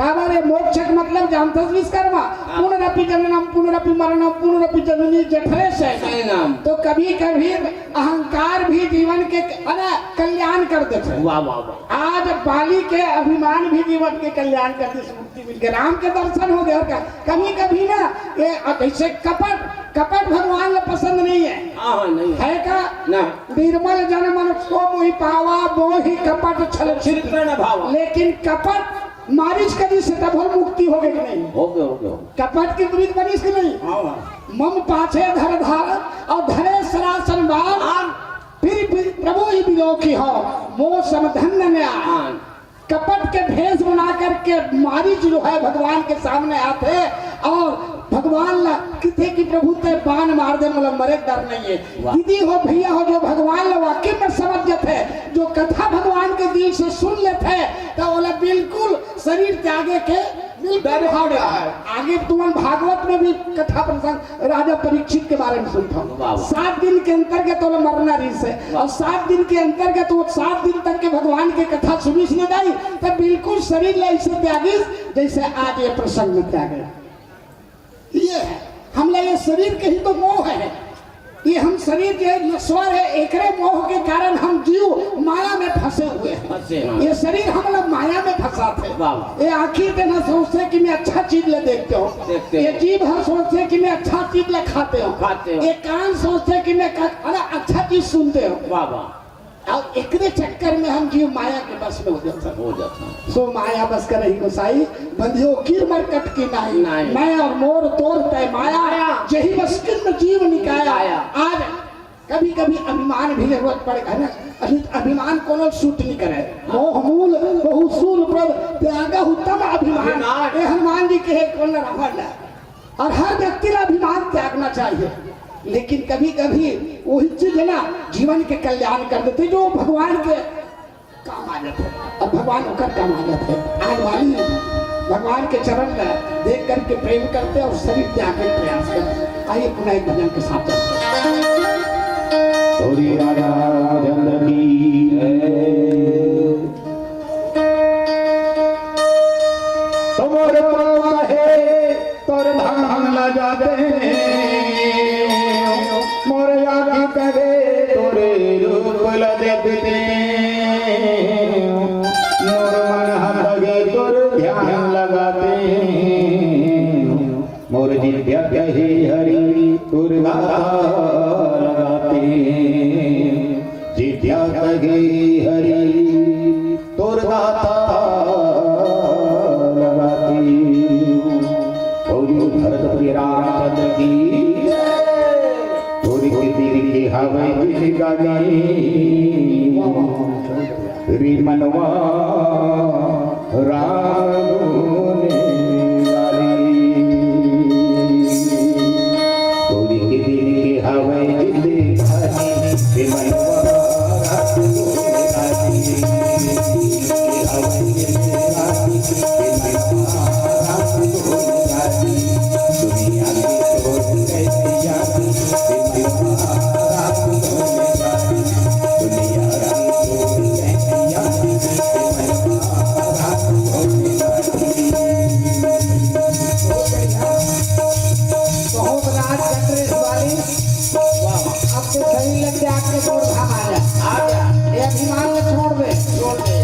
काबर ये मोक्ष के मतलब जानथस विश्वकर्मा? हाँ। पुनरपि जननम पुनरपि मरणम पुनरपि जननी जठरे शयनम। शयनम। तो कभी कभी अहंकार भी जीवन के, है ना, कल्याण कर देथे। वाह, वाह, वाह। आज बाली के अभिमान भी जीवन के कल्याण कर दे, मुक्ति मिल गई, राम के दर्शन हो गए। और क्या? कभी कभी ना ये ऐसे कपट, कपट भगवान ला पसंद नहीं है। हाँ, हाँ, नहीं है। है का? ना। निर्मल जन मन सो मोहि पावा, मोहि कपट छल छिद्र। छिद्र न भावा। लेकिन कपट मारिच करिस हे तब मुक्ति हो गए कि नहीं? हो गए, हो गए, हो गए। कपट के विपरीत बनिस कि नहीं? हाँ, हाँ। मम पाछे धर धार और धरे सरासन बार। हाँ। फिर भी प्रभु ही बिलोकी हो, मो सम धन्य न्याय। हाँ। कपट के भेष बना करके मारिच जो है भगवान के सामने आथे और भगवान ला किथे कि प्रभु ते बाण मार दे, मोला मरे के डर नहीं है। वाह। दीदी हो, भैया हो, जो भगवान ला वाकई में समझ जथे, जो कथा भगवान के दिल से सुन लेथे, तो ओला बिल्कुल शरीर त्यागे के बिल्कुल डर भाव होता है। आगे तुमन भागवत में भी कथा प्रसंग राजा परीक्षित के बारे में सुनथव। वाह, वाह। सात दिन के अंतर्गत ओला मरना रहिस हे। वाह। और सात दिन के अंतर्गत वो सात दिन तक के भगवान के कथा सुनिस न दाई, तब बिल्कुल शरीर ला ऐसे त्यागिस, जैसे आज ये प्रसंग में त्यागे। ये है, हमला ये शरीर के ही तो मोह है। ये हम शरीर के नश्वर है, एकरे मोह के कारण हम जीव माया में फंसे हुए हैं। फंसे हैं। ये शरीर हमला माया में फंसाथे। वाह, वाह। ये आँखी तेन सोचथे कि मैं अच्छा चीज ला देखते हो। देखते ये हो। जीभ हर सोचथे कि मैं अच्छा चीज ला खाते हो। खाते हो। ये कान सोचथे कि मैं का-, अरे अच्छा चीज सुनते हो। वाह, वाह। और एकरे चक्कर में हम जीव माया के बस में हो जाता है। हो जाता है। सो माया बस करही गोसाई, बंधियो कीर मरकट की नाई। नाई। मैं और मोर तोर तय माया, माया। जही बस किन्न जीव निकाया। निकाया। आज कभी कभी अभिमान भी जरूरत पड़े है ना, अभी अभिमान कोनो सूट नहीं करे। मोह मूल बहु सूल प्रभ त्यागहु तम अभिमान। अभिमान। ये हनुमान जी कहे कौन रावण है। और हर व्यक्ति ला अभिमान त्यागना चाहिए, लेकिन कभी कभी वही चीज है ना जीवन के कल्याण कर देथे, जो भगवान के काम आ जाथे। और भगवान ओकर काम आ जाथे। आज वाली भगवान के चरण ला देख करके प्रेम करथे और शरीर त्याग के प्रयास करथे। आइए पुनः एक भजन के साथ चलते हैं। श्री राधा राजन की जय। तोर पाँव कहे तोर धाम ला जाते, मोर आँखी कहे तोर रूप ला देखते, मोर मन हा कहे तोर ध्यान लगाते, मोर जिभ्या कहे हरि तोर गाथा लगाते। रे मनवा राम धुन गारी। होली के दिन के हवय जिंदगानी, रे मनवा राम धुन गारी। हवय जिंदगानी, रे मनवा राम धुन गारी। दुनिया के छोड़ के बहुत राज कट रहे वाली। अब तो सही लग जाके तोर भाग आ जा। आ जा। ये अभिमान में छोड़ दे। छोड़ दे।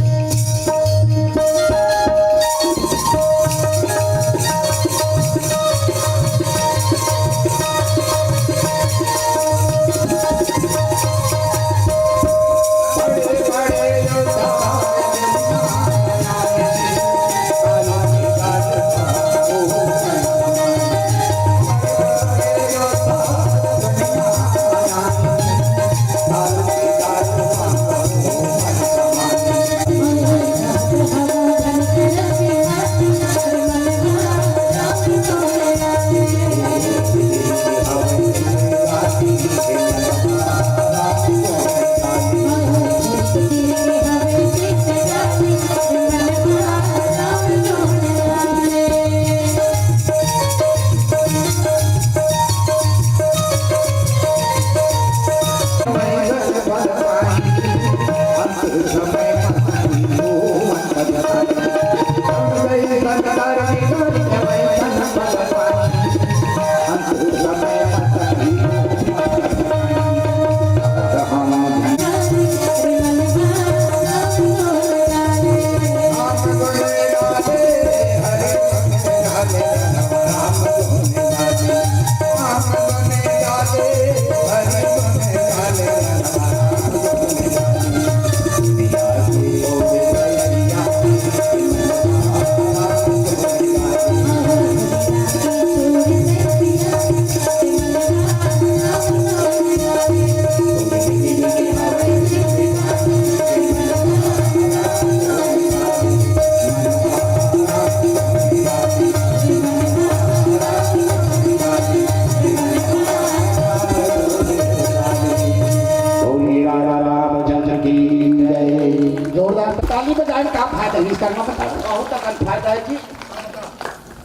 बोलिए राजा रामचंद्र की जय। जोरदार ताली बजाए में का फायदा है, इसका नाम बताओ। बहुत अकन फायदा है जी।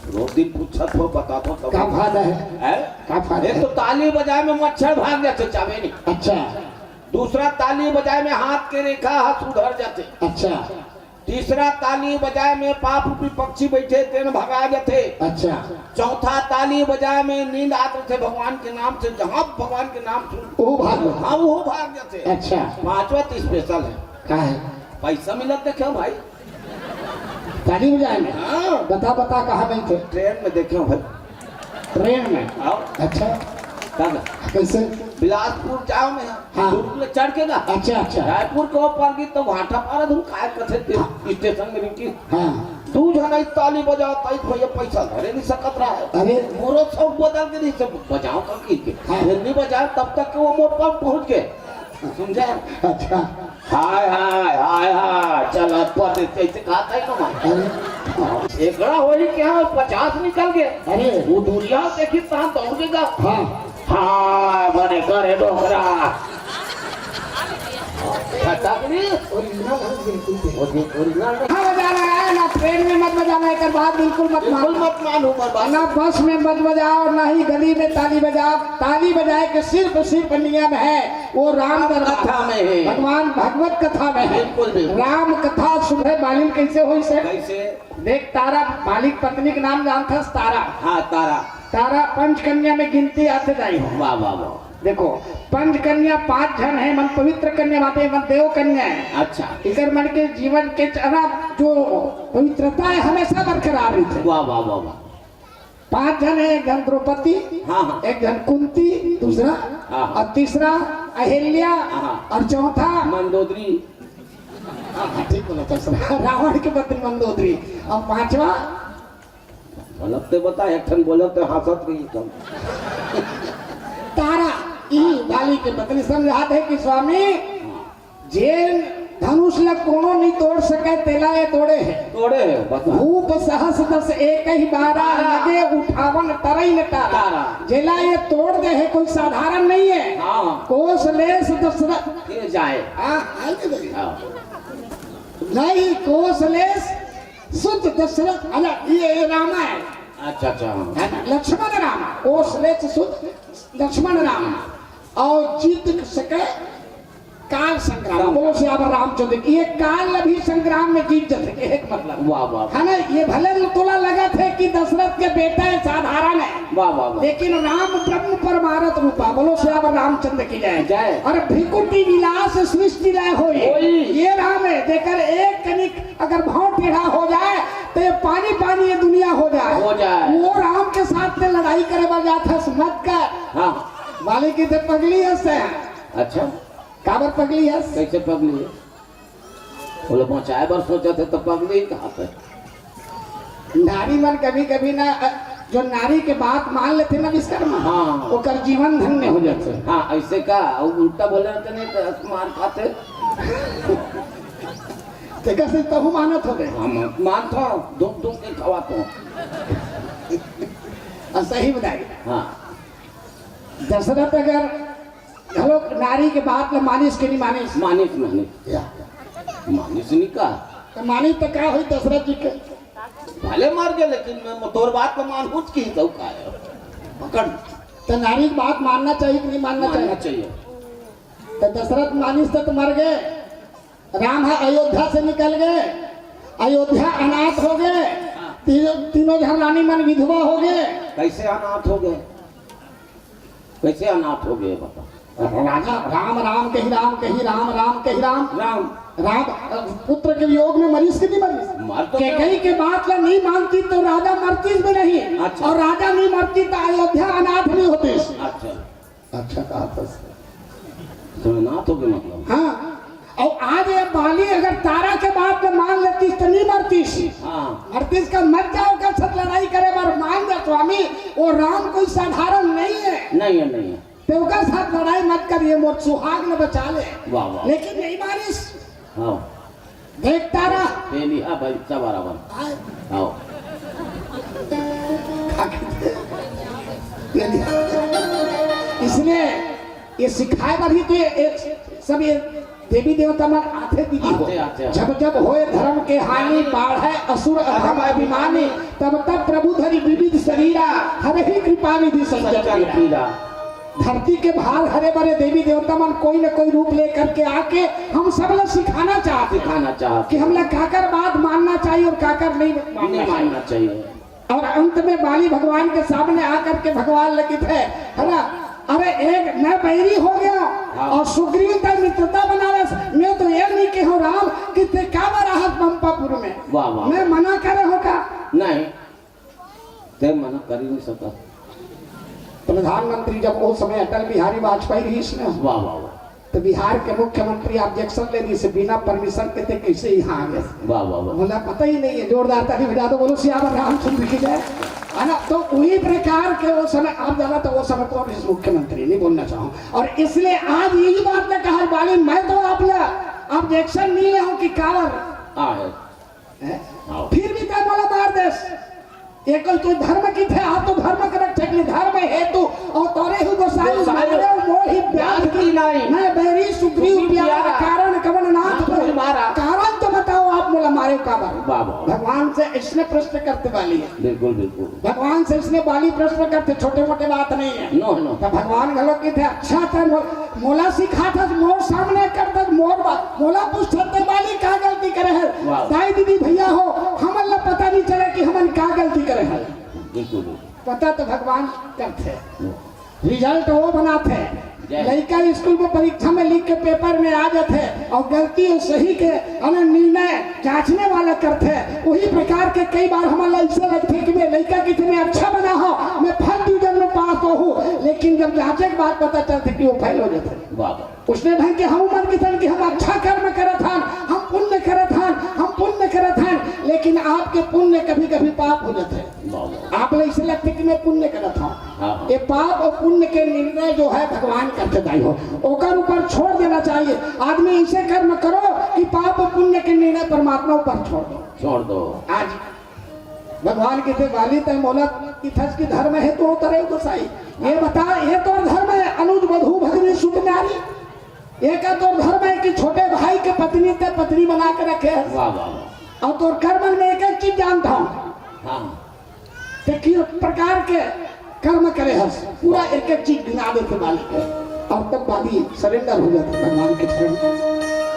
रोज दिन पूछत हो, बतात हो, तब का फायदा है? हैं? का फायदा एक है? तो ताली बजाए में मच्छर भाग जाते, चावे नहीं। अच्छा। दूसरा, ताली बजाए में हाथ के रेखा ह सुधर जाते। अच्छा। तीसरा, ताली बजाए में पाप रूपी पक्षी बैठे, तेन भगा जाते। अच्छा। चौथा, ताली बजाए में नींद आत रथे भगवान के नाम से, जहाँ भगवान के नाम सुन, वो भाग जाते। हाँ, वो भाग जाते। अच्छा। पांचवा तो स्पेशल है। का है? पैसा मिलत देखे भाई। ताली बजाए में? हाँ। बता, बता, कहाँ गए थे? ट्रेन में देखे भाई। ट्रेन में? हाँ। अच्छा। का बा? कैसे? बिलासपुर जाओ में, हाँ। दुर्ग ले चढ़ के ना। अच्छा, अच्छा। रायपुर के ऊपर की तो भाटा पारा धुन काय कथे ते हाँ। स्टेशन में रुकी। हाँ। दू झन आई ताली बजाओ, ताई भैया पैसा धरे नहीं सकत रहा है। अरे। मोरो सब बदल के नहीं सब बजाओ का की के। हाँ। फिर नहीं बजाओ तब तक के वो मोर पास पहुंच गए। समझे? अच्छा। हाय, हाय, हाय, हाय, चल, अब परदेस कैसे खात है ना, मार। अरे। एकरा होई क्या, पचास निकल गए। अरे। वो दूरिया देखी, तहाँ दौड़ के गा। हाँ। हाय, बने करे डोकरा। फटकनी। ओरिजिनल है, बिल्कुल भी। ओरिजिनल। कहाँ बजाना है, ना ट्रेन में मत बजाना, एक बात बिल्कुल मत बिल्कुल मान। मत मानू, मत मान। ना बस में मत बजाओ, ना ही गली में ताली बजाओ। ताली बजाए के सिर्फ, सिर्फ नियम है। वो राम राम दरबार, कथा में है। भगवान भागवत कथा में है। बिल्कुल, बिल्कुल। राम कथा सुबह मालूम कैसे होई से? कैसे? देख, तारा मालिक पत्नी के नाम जानथस, तारा। हाँ, तारा। तारा पंचकन्या में गिनती आथे दाई हो। वाह, वाह, वाह। देखो, पंचकन्या पांच झन है, मन पवित्र कन्या बाटे, मन देव कन्या है। अच्छा। इकर मन के जीवन के चरा जो पवित्रता है, हमेशा बरकरार रहिथे। वाह, वाह, वाह, वाह। पांच झन है, एक झन द्रौपदी, हाँ, हाँ। एक झन कुंती, दूसरा, हाँ, हाँ। और तीसरा अहिल्या, हाँ, हाँ। और चौथा मंदोदरी। हाँ, हाँ, ठीक बोला था सर। रावण के पत्नी मंदोदरी। और पांचवा? गलत ते बता, एक ठन बोलत ते हंसत रही तुम। तारा। ई बाली के पत्नी समझात हे कि स्वामी, जेन धनुष ल कोनो नहीं तोड़ सके, तेला ये तोड़े हे। तोड़े हे, बता। भूप सहस दस एक ही बारा, बारा। लगे उठावन तरई न टारा। टारा। जेला ये तोड़ दे हे, कोई साधारण नहीं है। हाँ। कोस लेस दशरथ। ये जाए। हाँ, आइए भाई। हाँ। नहीं, कोस लेस सुत दशरथ, अरे, ये रामा है। अच्छा, अच्छा, हाँ। है ना? लक्ष्मण रामा, कोस लेस सुत लक्ष्मण रामा। और जीत सके काल संग्राम। संग्राम। बोलो सियावर रामचंद्र की, ये काल भी संग्राम में जीत जथे, एक मतलब। वाह, वाह। है ना, ये भले तोला लगत हे कि दशरथ के बेटा हे, साधारण हे। वाह, वाह, वाह। लेकिन राम ब्रह्म परमारथ रूपा, बोलो सियावर रामचंद्र की जय। जय। और भृकुटी विलास सृष्टि लय होई। होई। ये राम हे, जेकर एक कनिक अगर भाव टेढ़ा हो जाए, तो ये पानी पानी ये दुनिया हो जाए। हो जाए। वो राम के साथ ते लड़ाई करे बर जात हस, मत कर। हाँ। मालिक इधर पगली हस। अच्छा। काबर पगली हस? कैसे पगली हे? बोले, बचाए बर सोचत हे तो पगली कहाँ पे? नारी मन कभी-कभी ना, अ, जो नारी के बात मान लेथे ना विश्वकर्मा, हाँ। ओकर जीवन धन्य हो जाथे। हाँ, ऐसे का? अउ उल्टा बोले रहते नहीं तो मार खाते। तेकर से तहु मानत हो गए। हाँ, मा-, मानत हो, दुख दुख के खवात हो। और सही बताई। हाँ। दशरथ अगर घलो नारी के बात ल मानिस के नहीं मानिस? मानिस, मानिस। या। मानिस नहीं का? तो मानिस तो का होई दशरथ जी के? भले मर गए, लेकिन मैं तोर बात ल मानहूँ कि तू का है? पकड़। तो नारी की बात मानना चाहिए कि नहीं मानना मानना चाहिए? चाहिए। तो दशरथ मानिस तो, तो मर गए, राम ह अयोध्या से निकल गए, अयोध्या अनाथ हो गए, तीनों, तीनों झन रानी मन विधवा हो गए। कैसे अनाथ हो गए? कैसे अनाथ हो गए बता? राजा राम राम कही राम कही राम राम कही राम। राम। राम, अ, पुत्र के वियोग में मरीस कि नहीं मरीस? मर तो केकई के बात ला नहीं मानती तो राजा मरतीस भी नहीं। अच्छा। और राजा नहीं मरती तो अयोध्या अनाथ नहीं होतीस। अच्छा। अच्छा कहा था। तो अनाथ हो गए मतलब? हाँ। और आज ये बाली अगर तारा के बात में मान लेतीस तो नहीं मरतीस। हाँ। मरतीस का मर जाओ का साथ लड़ाई करे बर मान जा स्वामी, वो राम कोई साधारण नहीं है। नहीं है, नहीं है। तो ओकर साथ लड़ाई मत करिए, मोर सुहाग न बचा ले। वाह, वाह। लेकिन नहीं मारिस। हाँ। देखता रहा। ले लिया भाई, सब बराबर। आए। आओ। ले लिया। इसलिए ये सिखाए बर ही तो ये, ये सब ये देवी देवता मन आथे दीदी हो। आथे, आथे। जब जब होए धर्म के हानि, बाढ़े असुर अधम अभिमानी, तब तब प्रभु धरि विविध शरीरा, हरहि कृपा निधि सज्जन पीरा। धरती के भार हरे बरे देवी देवता मन कोई न कोई रूप लेकर के आके हम सब ला सिखाना चाहत हे सिखाना चाहत कि हे। हमला काकर बात मानना चाहिए और काकर नहीं मानना नहीं चाहिए। मानना चाहिए। और अंत में बाली भगवान के सामने आकर के भगवान लिखित है, है ना, अरे एक मैं बैरी हो गया हाँ। और सुग्रीव तक मित्रता बना रहे, मैं तो ये नहीं कहूँ राम कि ते का बार आहत पंपापुर में वाह, वाह। मैं मना करे हो का? नहीं। ते मना कर ही नहीं सकत। प्रधानमंत्री जब वो समय अटल बिहारी वाजपेयी रहिस ना, वाह, वाह, वाह। तो बिहार के मुख्यमंत्री ऑब्जेक्शन ले रहिस, बिना परमिशन के ते कैसे यहाँ आ गए? वाह, वाह, वाह। बोला पता ही नहीं है, जोरदार ताली बजा दो, बोलो सियावर रामचंद्र की जय। है ना, तो वही प्रकार के वो समय आप जाना तो वो समय कौन इस मुख्यमंत्री नहीं बोलना चाहूँ, और इसलिए आज यही बात मैं कहा बाली, मैं तो आप ऑब्जेक्शन नहीं ले हूँ कि कावर हाँ है। हैं? हाँ। फिर भी तै मोला मार देस। ये कोई तू धर्म की थे, आप तो धर्म के रक्षक नहीं, धर्म हेतु अवतरे हूँ गोसाई, गोसाई। मारे मोहि व्याध की नाई। मैं बैरी सुग्रीव सुग्रीव प्यारा, प्यारा। कारण कवन नाथ नाथ पर मारा। कारण तो बताओ आप मोला मारे का बार? वाह, वाह। भगवान से इसने प्रश्न करते वाली है। बिल्कुल, बिल्कुल। भगवान से इसने बाली प्रश्न करते, छोटे मोटे बात नहीं है। नो, नो। तो भगवान घलो की थे, अच्छा था, मो-, मोला सिखाथस, मोर सामने करथस, मोर बात, मोला पूछथस, ते बाली का गलती करे है? वाह। दाई दीदी भैया हो, हमन ला पता नहीं चले कि हमन का गलती करे है। बिल्कुल, बिल्कुल। पता तो भगवान करथे। वाह। रिजल्ट वो बनाथे। जय। लइका स्कूल में परीक्षा में लिख के पेपर में आ जाथे और गलती और सही के अने निर्णय जांचने वाला करथे। वही प्रकार के कई बार हमन ला ऐसे लगथे कि मैं लइका कितने अच्छा बना हो, मैं फर्स्ट डिवीजन में पास तो हूँ, लेकिन जब जांचे के बाद पता चलथे कि वो फेल हो जाथे। वाह, वाह। उसने ढंग के हम मन कितन कि हम अच्छा कर्म करत हन, हम पुण्य करत हन, हम पुण्य करत हन, लेकिन आपके पुण्य कभी-कभी पाप हो जाथे। वाह, वाह। आप ला अइसे लगथे कि मैं पुण्य करत हंव। हाँ, हाँ। ये पाप अउ पुण्य के निर्णय जो हे भगवान करथे दाई हो, ओकर ऊपर छोड़ देना चाहिए। आदमी अइसे कर्म करो कि पाप अउ पुण्य के निर्णय परमात्मा ऊपर छोड़ दो। छोड़ दो। आज भगवान कहिथे, "बाली, तैं मोला कहिथस कि धर्म हे तो उतरे गोसाई। ये बता, ये तोर धर्म हे, अनुज वधू भगिनी सुत नारी? ये का तोर धर्म हे कि छोटे भाई के पत्नी तैं पत्नी बना के रखे हस? वाह, वाह, वाह। अउ तोर कर्मन में एक एक चीज जानत हंव।" हाँ। तैं किस प्रकार के कर्म करे हस, पूरा एक एक चीज गिना देथे बाली के। अउ तब बाली surrender हो जाथे भगवान के चरण में।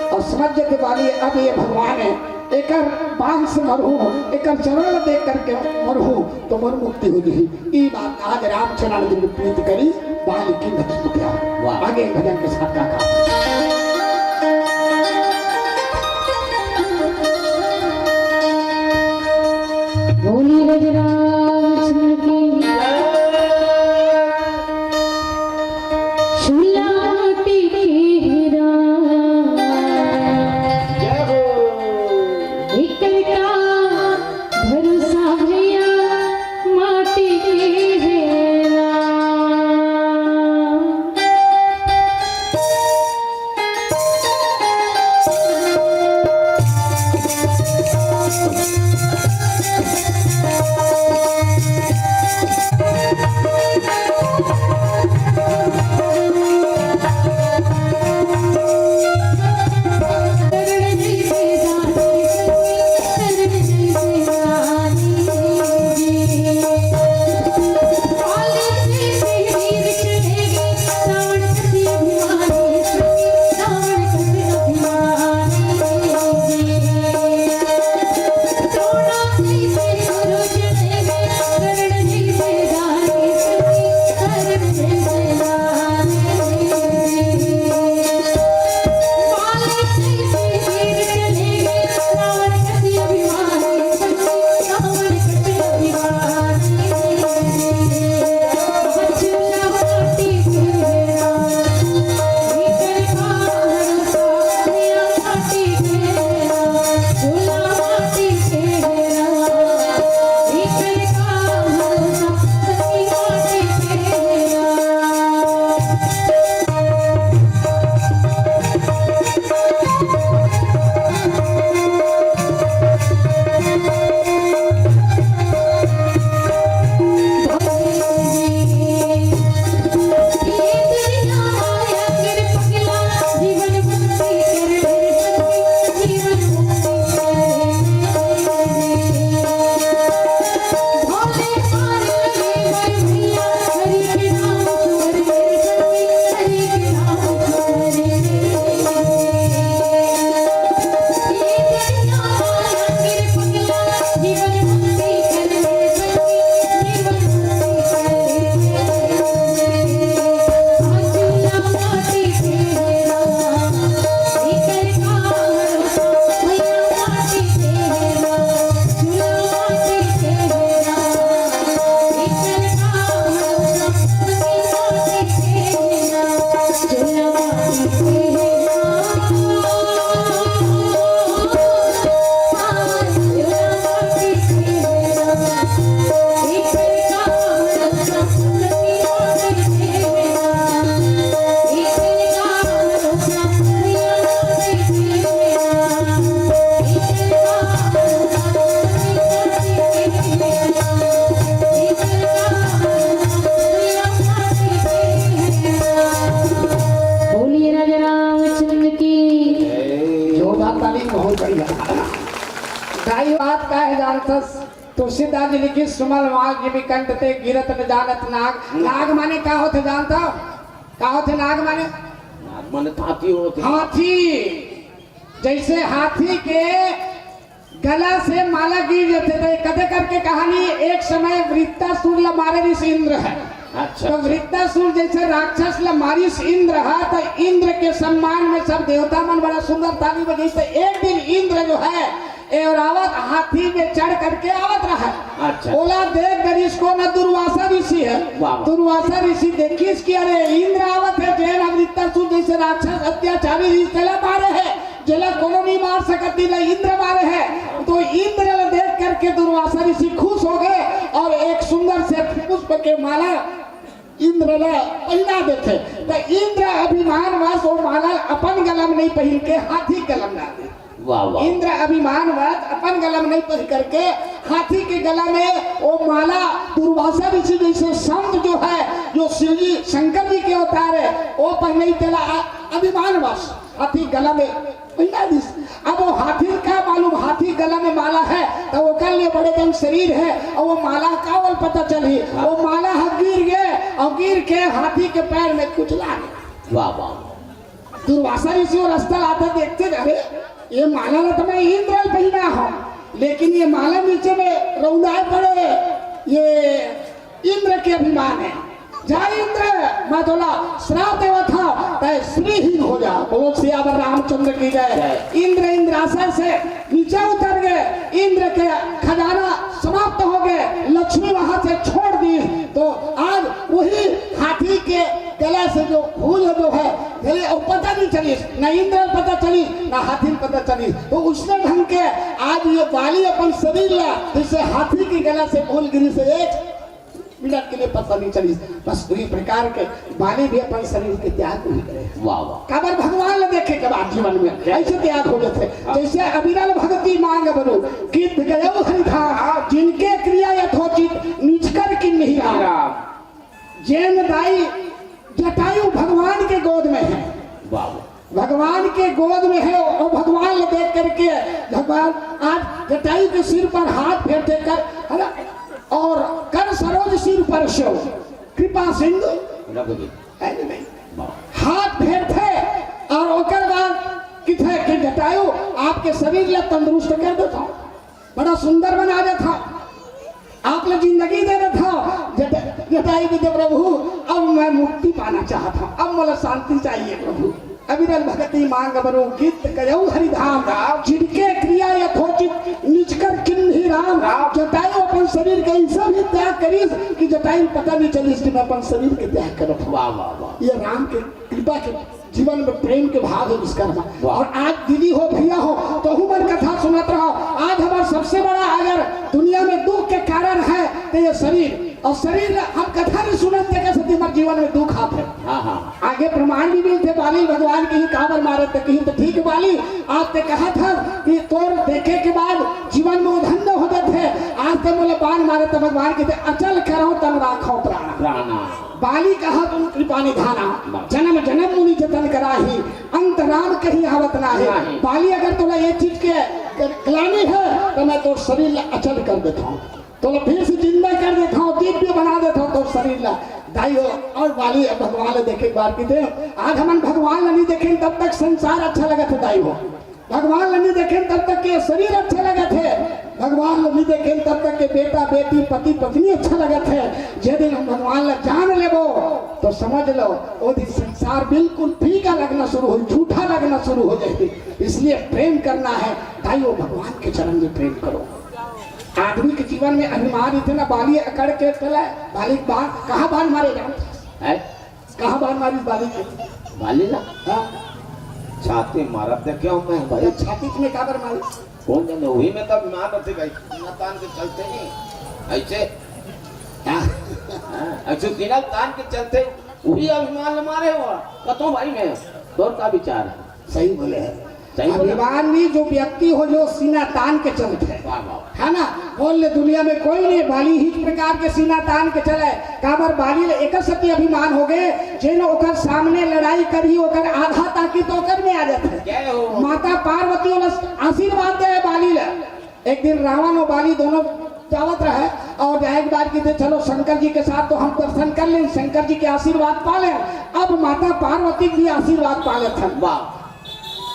अउ समझ जाथे बाली, अब ये भगवान हे, एकर बांस मरहूं, एकर चरण देख करके मरहूं, तो मोर मुक्ति हो जाही। ई बात आज रामचरण जी प्रीत करी, बाली की नदी को प्यार। वाह। आगे भजन के साथ गाथा। बोली राजा रामचंद्र की। चूल्हा माटी के हे राम, जय हो। एकर का भरोसा भैया माटी के हे राम। बोलिए राजा रामचंद्र की। जोरदार ताली, बहुत बढ़िया। दाई बात का हे जानथस, तुलसीदास जी लिखिस, "सुमल मांग जिमि कंठ ते, गिरत न जानत नाग।" नाग माने का होथे जानथव? का होथे नाग माने? नाग माने हाथी होथे। हाथी। जइसे हाथी के गला से माला गिर जाथे, त कथे करके कहानी, एक समय वृत्तासुर ला मारे रिहिस इंद्र ह। अच्छा, तो अच्छा। वृत्तासुर जइसे राक्षस ला मारिस इंद्र ह, त इंद्र के सम्मान में सब देवता मन बड़ा सुंदर ताली बजाइस। त एक दिन इंद्र जो हे, ए ओर आवत हाथी में चढ़ करके आवत रहा। अच्छा। ओला देख डरिस कोन ह, दुर्वासा ऋषि हे। वाह, वाह। दुर्वासा ऋषि देखिस कि अरे इंद्र आवत हे, जेन ह वृत्तासुर जइसे राक्षस अत्याचारी रिहिस तेला मारे हे, जेला कोनो नहीं मार सकत, तेला इंद्र मारे हे। तो इंद्र ला देख करके दुर्वासा ऋषि खुश हो गए और एक सुंदर से पुष्प के माला इंद्र ला पहिना देथे। तो इंद्र अभिमानवश वो माला अपन गला में नहीं पहिर के हाथी गला में डाल दे। वाह, वाह। इंद्र अभिमानवश अपन गला में नहीं पहिर करके हाथी के गला में वो माला दुर्वासा ऋषि जैसे संत जो है, जो शिव जी शंकर जी के अवतार है, वो पहले ही तेला अ-, अभिमानवश हाथी गला में पहिना दिस। अब वो हाथी का मालूम, हाथी गला में माला है, तो ओकर लिए बड़े दन शरीर है, और वो माला का ओला पता चलही? वो माला ह गिर गए और गिर के हाथी के पैर में कुचला गए। वाह, वाह। दुर्वासा ऋषि वो रास्ता लाता देखते, अरे, ये माला ला तो मैं इंद्र ला पहिना हूँ, लेकिन ये माला नीचे में रौंदाए पड़े, ये इंद्र के अभिमान है। जा इंद्र, मैं तोला श्राप देवत हूँ, तय श्रीहीन हो जा। बोलो सियावर रामचंद्र की जय। इंद्र इंद्रासन से नीचे उतर गए, इंद्र के खजाना समाप्त हो गए, लक्ष्मी वहां से छोड़ दी। तो आज वही हाथी के गला से जो फूल जो है, चलिए, अब पता नहीं चलिस, ना इंद्र पता चलिस, ना हाथी पता चलिस। तो उसने ढंग के आज ये बाली अपन शरीर ला, जैसे हाथी के गला से फूल गिरी से एक मिनट के लिए पता नहीं चलिस। बस वही प्रकार के बाली भी अपन शरीर के त्याग नहीं करे। वाह, वाह। काबर भगवान ला देखे के बाद जीवन में ऐसे त्याग हो जाते। जैसे अविरल भक्ति मांग बरु, गिद्ध गयो हरिधाम, जिनके क्रिया यथोचित निज कर किन्हीं राम। जैन दाई जटायु भगवान के गोद में है। वाह। भगवान के गोद में है और भगवान ला देख करके भगवान आज जटायु के सिर पर हाथ फेरथे कर, है ना, और कर सरोज सिर पर सेव कृपा सिंधु रघुवीर। है कि नहीं? वाह। हाथ फेरथे और ओकर बाद किथे कि जटायु आपके शरीर ला तंदुरुस्त कर देथंव, बड़ा सुंदर बना देथंव, आप ला जिंदगी दे देथंव। जट-, जटायु कथे, प्रभु, अब मैं मुक्ति पाना चाहत हूँ, अब मोला शांति चाहिए प्रभु। अविरल भक्ति मांग बरु, गिद्ध गयो हरिधाम, जिनके क्रिया यथोचित निज कर किन्हीं राम। जटायु अपन शरीर के ऐसा भी त्याग करिस कि जटायु पता नहीं चलिस कि मैं अपन शरीर के त्याग करत हूँ। वाह, वाह, वाह। ये राम के कृपा के जीवन में प्रेम के भाव है विश्वकर्मा। वाह। और आज दीदी हो, भैया हो, तहू मन कथा सुनत रहो। आज हमारा सबसे बड़ा अगर दुनिया में दुख के कारण है तो ये शरीर, और शरीर हम कथा नहीं सुनत, तेकर सेती हमारे जीवन में दुख आत है। हाँ, हाँ। आगे प्रमाण भी मिलथे, बाली भगवान कहीं काबर मारे, त कहीं तो ठीक बाली, आज ते कहत हस कि तोर देखे के बाद जीवन में धन्य हो जाथे। आज ते मोला बाण मारे त भगवान कथे, अचल करहूं तन राखहूं प्राणा। प्राणा। बाली कहा तुम कृपा निधाना, जन्म जन्म मुनि जतन कराही, अंत राम कहीं आवत नाही। नाही। बाली अगर तोला ये चीज के ग्लानी है तो मैं तोर शरीर ला अचल कर देता हूँ, तोला फिर से जिंदा कर देता हूँ, दिव्य बना देता हूँ तोर शरीर ला। दाई हो, और बाली अब भगवान ला देखे एक बार कथे, आज हमन भगवान ला नहीं देखे तब तक संसार अच्छा लगत है दाई हो। भगवान ला नहीं देखे तब तक के शरीर अच्छा लगत है, भगवान ला नहीं देखे तब तक के बेटा बेटी पति पत्नी अच्छा लगत है। जे दिन हम भगवान ला जान लेबो तो समझ लो वो दिन संसार बिल्कुल फीका लगना शुरू हो, झूठा लगना शुरू हो जाए। इसलिए प्रेम करना है दाई हो, भगवान के चरण में प्रेम करो। आदमी के जीवन में अभिमान इतना बाली अकड़ के चला है, बाली बाण कहाँ बाण मारे जानत हस? है? कहाँ बाण मारी बाली के? बाली ला? हाँ, छाती मारत देखे हूँ मैं भाई। तो छाती में काबर मारी? कौन जाने, वही में तो अभिमान होते भाई। सीना तान के चलते नहीं ऐसे। हाँ, हाँ, ऐसे सीना तान के चलते वही अभिमान मारे हो। कतो भाई मैं, तोर का विचार है? सही बोले हैं। सही बोले। अभिमानी जो व्यक्ति हो, जो सीना तान के चलत है, वाह, वाह। है ना, बोल ले दुनिया में कोई नहीं बाली ही प्रकार के सीना तान के चले। काबर बाली ले एक सती अभिमान हो गए, जेन ओकर सामने लड़ाई करी ओकर आधा ताकत तो ओकर में आ जाते। क्या हो? माता पार्वती वाला आशीर्वाद दे बाली ले। एक दिन रावण और बाली दोनों जावत रहे और जाए के बाद कहते, चलो शंकर जी के साथ तो हम दर्शन कर लें, शंकर जी के आशीर्वाद पा लें, अब माता पार्वती के भी आशीर्वाद पा लेथन। वाह।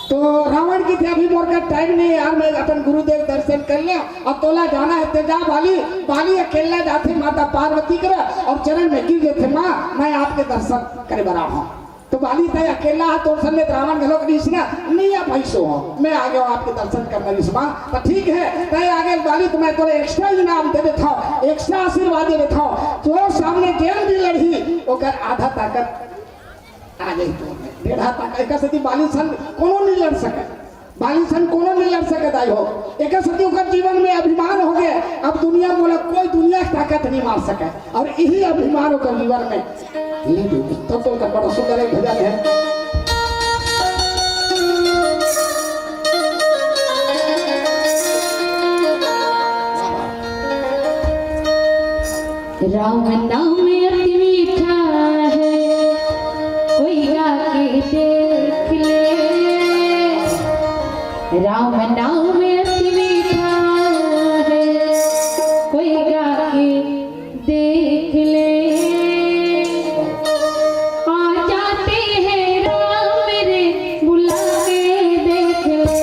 तो रावण कथे, अभी मोर का टाइम नहीं है यार, मैं अपन गुरुदेव दर्शन कर ले। अब तोला जाना है ते जा बाली। बाली अकेला जाथे माता पार्वती करा और चरण में गिर जाथे, माँ मैं आपके दर्शन करे बर आए हूँ। तो बाली तय अकेला है, तोर संग में रावण घलो करिस ना, नहीं आप ऐसो हो, मैं आ गया हूँ आपके दर्शन करने इस बार। तो ठीक है, तय आगे बाली तो मैं तोला एक्स्ट्रा इनाम दे देता हूँ, एक्स्ट्रा आशीर्वाद दे देता हूँ। तोर सामने जेन भी लड़ही ओकर आधा ताकत आ जाई तो डेढ़ा ताकत, एक सती बाली संग कोनो नहीं लड़ सके। बाली सन कोनो नहीं लड़ सके दाई हो। एक सती ओकर जीवन में अभिमान हो गए, अब दुनिया बोला कोई दुनिया के ताकत नहीं मार सके। और यही अभिमान ओकर जीवन में ले दो। तब तो ओकर बड़ा सुंदर एक भजन है। राम नाम अति मीठा है, कोई गा के देख ले। राम नाम अति मीठा है, कोई गा के देख ले। आ जाते हैं राम मेरे, बुला के देख ले।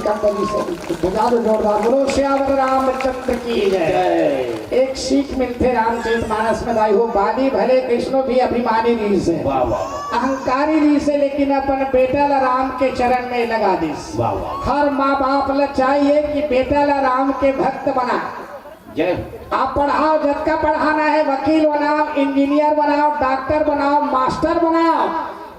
कंपनी से बजा दो जोरदार, बोलो सियावर रामचंद्र की जय। जय। एक सीख मिलथे रामचरित मानस में दाई हो, बाली भले कृष्णो भी अभिमानी रहिस हे। वाह, वाह, वाह। अहंकारी रहिस हे, लेकिन अपन बेटा ला राम के चरण में लगा दिस। वाह, वाह। हर माँ बाप ला चाहिए कि बेटा ला राम के भक्त बना। जय। आप पढ़ाओ, जतका पढ़ाना है, वकील बनाओ, इंजीनियर बनाओ, डॉक्टर बनाओ, मास्टर बनाओ,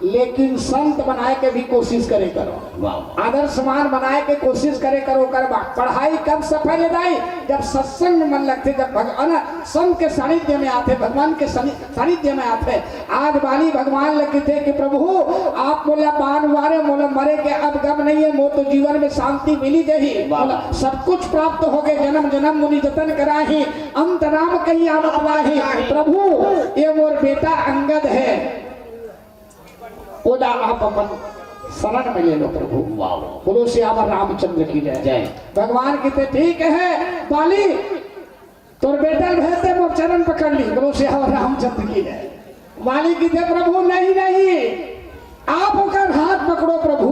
लेकिन संत बनाए के भी कोशिश करे करो। वाह। आदर्शवान बनाए के कोशिश करे करो। ओकर बाद पढ़ाई कब सफल हे दाई? जब सत्संग में मन लगथे, जब भगवान संत के सानिध्य में आथे, भगवान के सानि-, सानिध्य में आथे। आज बाली भगवान ल कहिथे कि प्रभु, आप मोला बान वारे, मोला मरे के अब गम नहीं है, मोर तो जीवन में शांति मिली गई, वाह। मोला सब कुछ प्राप्त हो गए, जन्म जन्म मुनि जतन कराही, अंत राम कहीं आवत नाही। प्रभु, ये मोर बेटा अंगद है, ओला आप अपन शरण में ले लो प्रभु। वाह। बोलो सियावर रामचंद्र की जय। जय। भगवान कहिथे ठीक है बाली, तोर बेटा ल भेज दे, मोर चरण पकड़ ली। बोलो सियावर रामचंद्र की जय। बाली कहिथे प्रभु नहीं, नहीं, आप ओकर हाथ पकड़ो प्रभु,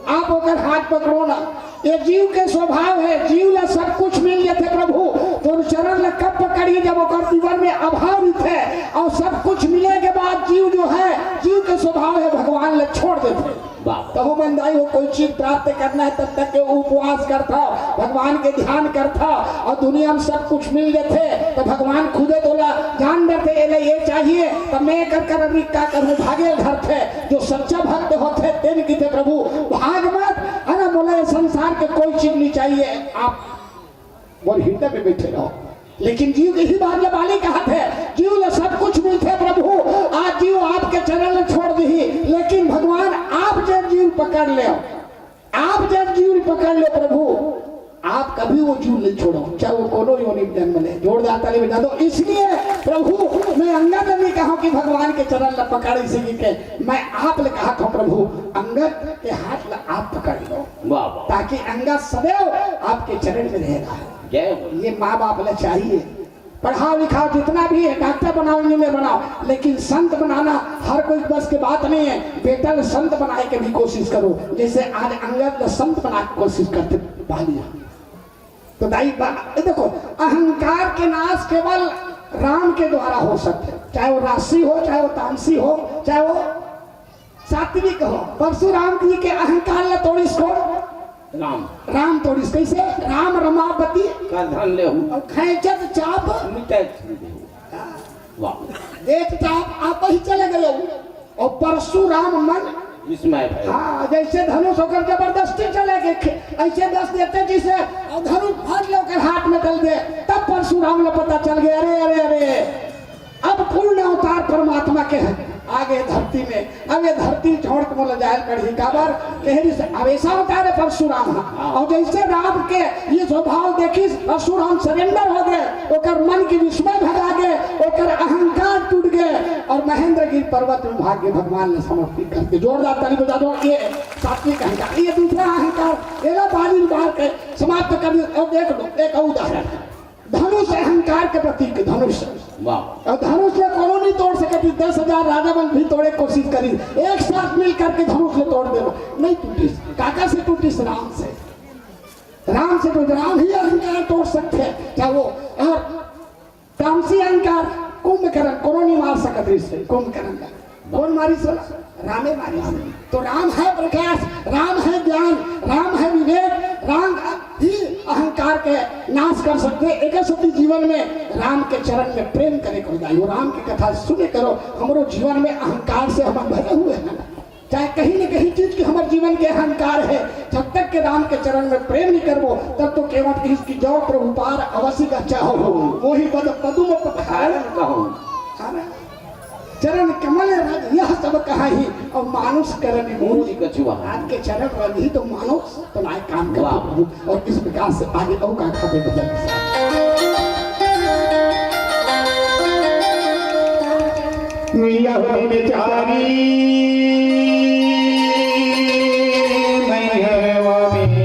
आप ओकर हाथ पकड़ो ना। ये जीव के स्वभाव है, जीव ला सब कुछ मिल जाथे प्रभु, तोर चरण ला कब पकड़ही जब ओकर जीवन में अभाव रहिथे, और सब कुछ मिले के बाद जीव जो है, जीव के स्वभाव है भगवान ला छोड़ देथे। वाह। तहु मन दाई हो, कोई चीज प्राप्त करना है तब तक के उपवास करथा, भगवान के ध्यान करथा, और दुनिया में सब कुछ मिल जाथे तो भगवान खुदे तोला जान डरथे, एला ये चाहिए, तब मैं कर कर अभी का करूँ, भागे धरथे। जो सच्चा भक्त होथे तेन कहिथे प्रभु भाग मत, है ना, मोला ये संसार के कोई चीज नहीं चाहिए, आप मोर हृदय में बैठे रहो। लेकिन जीव के ही बात ला बाली कहत हे, जीव ला सब कुछ मिलथे प्रभु, आज जीव आपके चरण ला छोड़ दिही, लेकिन भगवान आप जब जीव पकड़ ले, आप जब जीव पकड़ ले प्रभु, आप कभी वो जीव नहीं छोड़ो, चाहे वो कोनो योनि में जन्म ले। जोरदार ताली बजा दो। इसलिए प्रभु मैं अंगद नहीं कहूँ कि भगवान के चरण ला पकड़, इसी के मैं आप ले कहा था प्रभु, अंगद के हाथ ला आप पकड़ लो, वाह, वाह। ताकि अंगद सदैव आपके चरण में रहेगा। जय हो। ये माँ बाप ला चाहिए, पढ़ाओ लिखाओ, जितना भी है, डॉक्टर बनाओ, इंजीनियर बनाओ, लेकिन संत बनाना हर कोई बस के बात नहीं है। बेटा ला संत बनाए के भी कोशिश करो, जैसे आज अंगद ला संत बनाए के कोशिश करथे बाली। तो दाई बा-, ये देखो, अहंकार के नाश केवल राम के द्वारा हो सकथे, चाहे वो राजसी हो, चाहे वो तामसी हो, चाहे वो सात्विक हो। परशुराम जी के अहंकार ला तोड़िस कोन? राम। राम तोड़िस। कैसे? राम रमापति का धन लेहू। और खैंचत चाप। मिटै छुरी देहू। वाह। देख चाप आप ही चले गए हो। और परशुराम मन विस्मय भय। हाँ, जैसे धनुष होकर जबरदस्ती चले गए, खे-, ऐसे दस देते जिसे, और धनुष फाड़ ले ओकर हाथ में दल दे, तब परशुराम ला पता चल गया, अरे, अरे, अरे, अब पूर्ण अवतार परमात्मा के हैं, आ गए धरती में। अब ये धरती छोड़ के मोला जायल पड़ही, काबर कहे रहिस, अब ऐसा अवतार है परशुराम। हाँ। और जैसे राम के ये स्वभाव देखिस, परशुराम सरेंडर हो गए, ओकर मन के विस्मय भगा गए, ओकर अहंकार टूट गए और महेंद्रगिरी पर्वत में भाग के भगवान ने समर्पित करके। जोरदार ताली बजा दो। ये सात्विक अहंकार। ये दूसरा अहंकार, एला बाली बार के समाप्त कर दे। और देख लो, एक और उदाहरण है। धनुष अहंकार के प्रतीक, धनुष। वाह। और धनुष ला कोनो नहीं तोड़ सके, दस हजार राजा मन भी तोड़े कोशिश करी, एक साथ मिल करके धनुष ला तोड़ देना, नहीं टूटिस। काकर से टूटिस? राम से। राम से टूट, राम ही अहंकार तोड़ सकते हैं। क्या वो? और तामसी अहंकार, कुंभकर्ण, कोनो नहीं मार सकत रहिस हे, कुंभकर्ण ला। कोन मारिस हे? रामे मारिस हे। तो राम है प्रकाश, राम है ज्ञान, राम है विवेक, राम ही अहंकार के नाश कर सकथे। एक सती जीवन में राम के चरण में प्रेम करे करो दाई, वो राम की कथा सुने करो, हमरो जीवन में अहंकार से हम भरे हुए हैं। चाहे कहीं न कहीं चीज के हमर जीवन के अहंकार है, जब तक के राम के चरण में प्रेम नहीं करबो, तब तो केवल इसकी जौ प्रभुपाद अवश्य गच्छाहो, वही पद पदुम पधारन कहो। है ना? चरण कमल रज यह सब कहाही, और मानुष करन मूल। मूल कछुआ। आपके चरण रज ही तो मानुष तो लायक काम करते वाह। प्रभु। और इस प्रकार से आगे और का खाते भजन के साथ। यह विचारी मैहरवा में।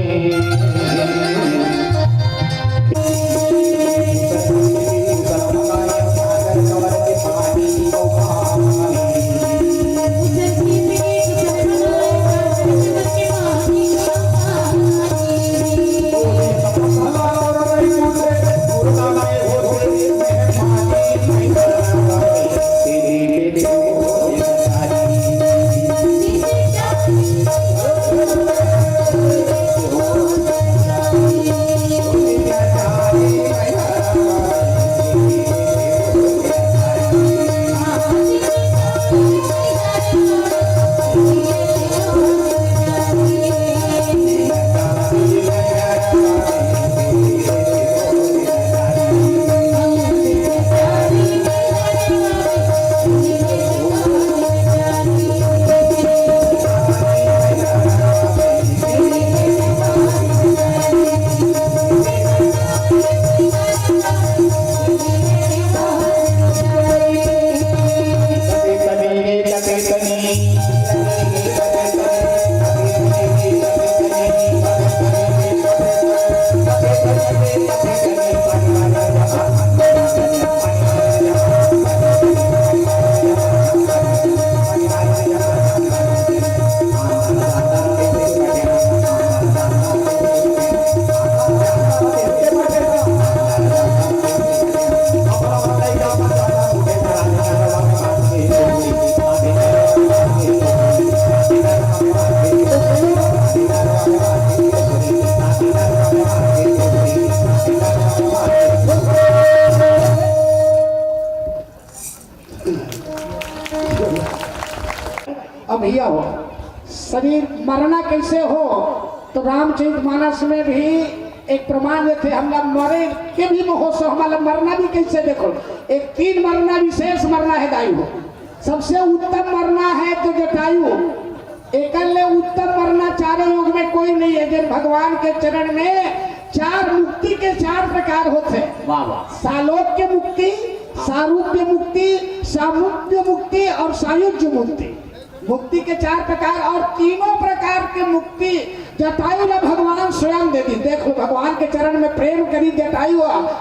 अब भैया हो, शरीर मरना कैसे हो, तो रामचरित मानस में भी एक प्रमाण देथे, हमला मरे के भी मोह सो, हमला मरना भी कैसे, देखो, एक तीन मरना, विशेष मरना है दाई हो। सबसे उत्तम मरना है तो जटायु, एकर ले उत्तम मरना चारों युग में कोई नहीं है। जब भगवान के चरण में चार मुक्ति के चार प्रकार होथे। वाह, वाह। सालोक्य मुक्ति, सारूप्य मुक्ति, सामीप्य मुक्ति और सायुज्य मुक्ति। मुक्ति के चार प्रकार, और तीनों प्रकार के मुक्ति जटायु ला भगवान स्वयं दे दी। देख लो, भगवान के चरण में प्रेम करी जटायु,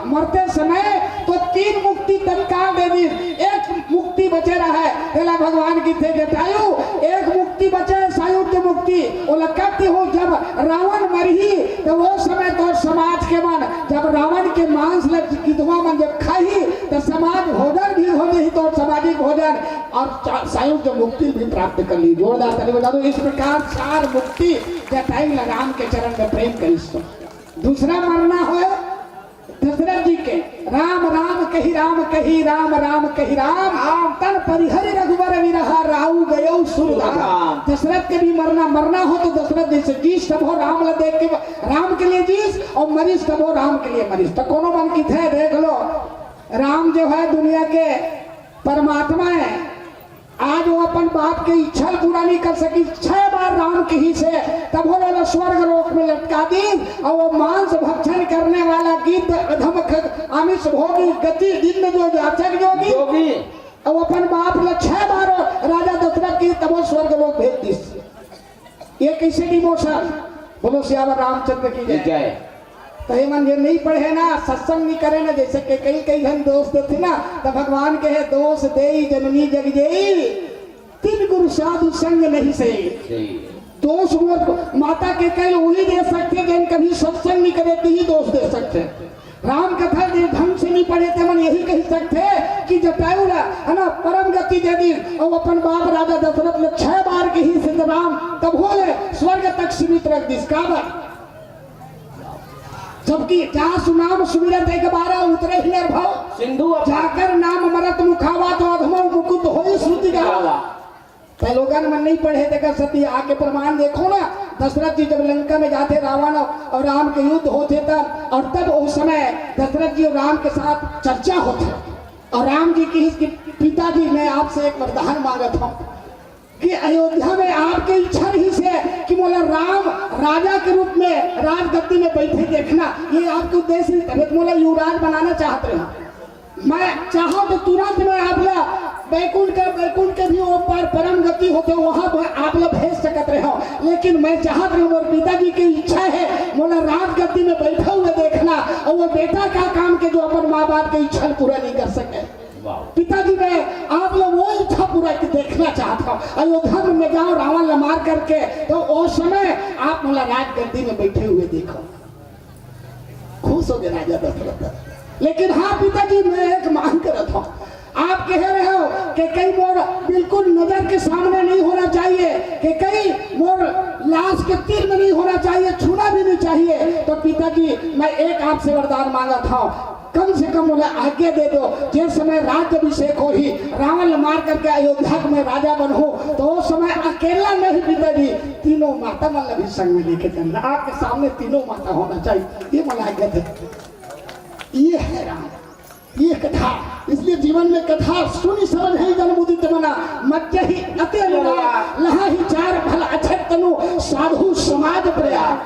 मरते समय तो तीन मुक्ति तत्काल दे दी। एक मुक्ति बचे रहे, तेला भगवान कथे जटायु, एक मुक्ति बचे, सायुज्य मुक्ति। ओला कथी हो, जब रावण मरही, तो वो समय तोर समाज के मन, जब रावण के मांस ल गिधवा मन जब खाही, तो समाज भोजन भी हो जाही, तोर सामाजिक भोजन, और चा-, सायुज्य मुक्ति भी प्राप्त कर ली। जोरदार ताली बजा दो। इस प्रकार चार मुक्ति जटायु ला राम के चरण में प्रेम करिस। दूसरा मरना हो दशरथ जी के, "राम राम कहि राम कहि, राम राम कहि राम, राम तन परिहरि रघुबर विरहा, राउ गयो सुर धाम।" राम। दशरथ के भी मरना, मरना हो तो दशरथ जैसे जीस तभो राम ला देख के, राम के लिए जीस और मरिस तभो राम के लिए मरिस। तो कोनो मन कथे, देख लो, राम जो है दुनिया के परमात्मा है, आज वो अपन बाप के इच्छा ल पूरा नहीं कर सकी। छह बार राम कहिस हे, तभो ओला स्वर्ग लोक में लटका दीस, और वो मांस भक्षण करने वाला गिद्ध, अधम, खग, आमिष भोगी, गति, दिन में जो याचक जोगी, जोगी। और अपन बाप ला छह बार राजा दशरथ कहिस, तभो स्वर्ग लोक भेज दीस। ये कैसे डिमोशन? बोलो सियावर रामचंद्र की जय। जय। तो ये मन जे नहीं पढ़े ना, सत्संग नहीं करे ना, जैसे कि कई, कई जन दोष देथे ना, तो भगवान कहे, "दोष देई जननी जग जेई, तिन गुरु साधु संग नहीं सेई।" सही। दोष मोर माता के कई वही दे सकथे, जन कभी सत्संग नहीं करे, तो ही दोष दे सकथे। राम कथा जे ढंग से नहीं पढ़े, ते मन यही कहि सकथे कि जटायु ला, है ना, परम गति दे दी, और अपन बाप राजा दशरथ ला छह बार कहिस हे राम, तभो ले स्वर्ग तक सीमित रख दीस। काबर? जबकि जहाँ सुनाम सुमिरत एक बार उतरे ही निर्भव, सिंधु अब जाकर नाम मरत मुखावा, तो अधमो मुकुंद होई श्रुति गावा। वाह। तो लोगन मन नहीं पढ़े, तेकर सेती आके प्रमाण देखो ना, दशरथ जी जब लंका में जाथे रावण और राम के युद्ध होथे तब, और तब उस समय दशरथ जी और राम के साथ चर्चा होथे, और राम जी कहिस कि पिताजी, मैं आपसे एक वरदान मांगत हूँ कि अयोध्या में आपके इच्छा रहिस हे कि मोला राम राजा के रूप में राजगद्दी में बैठे देखना, ये आपके उद्देश्य रहिस, तभे तो मोला युवराज बनाना चाहत रहे। मैं चाहूं तो तुरंत मैं आप ला बैकुंठ के, बैकुंठ के भी वो पार परम गति होथे, वहां मैं आप ला भेज सकत रहे हूं, लेकिन मैं चाहत रहे हूं, मोर पिताजी की इच्छा है, मोला राजगद्दी में बैठे हुए देखना, और वो बेटा का काम के जो अपन माँ बाप के इच्छा पूरा नहीं कर सके। वाह। पिताजी, मैं आप ला वो इच्छा पूरा के देखना चाहत हूं, अयोध्या में मैं जाऊं रावण ला मार करके, तो वो समय आप मोला राजगद्दी में बैठे हुए देखो। खुश हो गए राजा दशरथ। लेकिन हाँ पिताजी, मैं एक मांग करत हूँ, आप कह रहे हो कि कहीं मोर बिल्कुल नजर के सामने नहीं होना चाहिए, कि कहीं मोर लाश के तीर में नहीं होना चाहिए, छूना भी नहीं चाहिए। तो पिताजी, मैं एक आपसे वरदान मांगत हूँ, कम से कम मोला आज्ञा दे दो, जे समय राज्य अभिषेक होही, रावण ला मार करके अयोध्या के मैं राजा बनहूँ, तो उस समय अकेला नहीं पिताजी, तीनों माता मन ला भी संग में लेके चलना, आपके सामने तीनों माता होना चाहिए, ये मोला आज्ञा दे दो। ये है राम, ये कथा। इसलिए जीवन में कथा सुनि सरल है जन मुदित मना, मज्जहि अति अनुराग, लहाही चार फल अछत तनु, साधु समाज प्रयाग।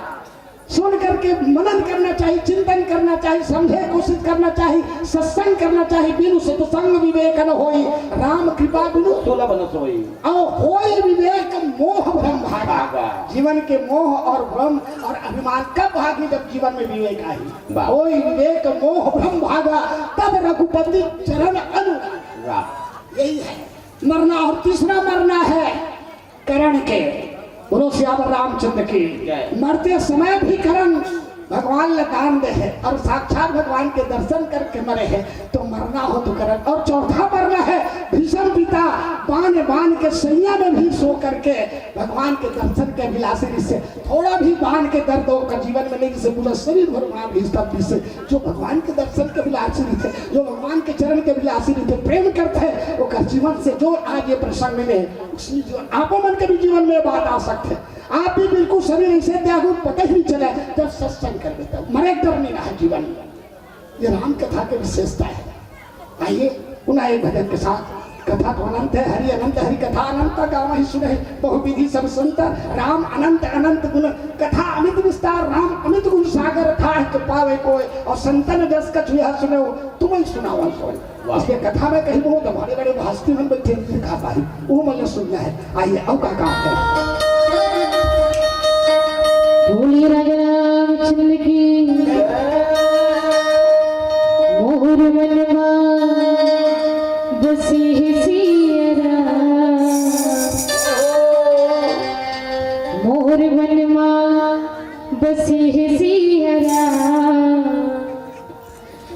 सुन करके मनन करना चाहिए, चिंतन करना चाहिए, समझे कोशिश करना चाहिए, सत्संग करना चाहिए। बिनु सत्संग विवेक न होई, राम कृपा बिनु सुलभ न सोई। और होई विवेक मोह भ्रम भागा। भागा। जीवन के मोह और भ्रम और अभिमान कब भागी? जब जीवन में विवेक आई। वाह। होई विवेक मोह भ्रम भागा, तब रघुपति चरण अनुरागा। वाह। यही है मरना। और तीसरा मरना है करण के। बोलो सियावर रामचंद्र की। जय। मरते समय भी करण भगवान ला दान दे है और साक्षात भगवान के दर्शन करके मरे है, तो मरना हो तो करण। और चौथा मरना है भीष्म पिता बाण बाण के सैया में भी सो करके भगवान के दर्शन के अभिलाषी से थोड़ा भी बाण के दर्द ओकर जीवन में नहीं, जिसे पूरा शरीर भर बाण भी स्तब्ध से जो भगवान के दर्शन के अभिलाषी रहिथे, जो भगवान के चरण के अभिलाषी रहिथे, प्रेम करथे, ओकर जीवन से जो आज ये प्रसंग मिले, उसमें जीवन, आपो मन के भी जीवन में बात आ सकथे। आप भी बिल्कुल शरीर ऐसे त्यागो, पता ही नहीं चले, जब सत्संग कर देता, मरे डर नहीं रहा जीवन में। ये राम कथा के विशेषता है। आइए, पुनः एक भजन के साथ। कथा तो अनंत है, हरि अनंत, हरि कथा अनंत, गावहिं सुनहिं बहुविधि सब संत। राम अनंत अनंत गुण, कथा अमित विस्तार, राम अमित गुण सागर, थाह जो पावे कोय, और संतन जस कछु यह सुने, तुम ही सुनावा सोय। वाह। इसके कथा में कहीं बहुत बड़े बड़े हस्ती मन बैठे हैं, लिखा पाही, वो मन सुनना है। आइए, अब का काम है? बोलिए राजा रामचंद्र की। मोर मन मा बसी है सिया राम, मोर मन मा बसी है सिया राम।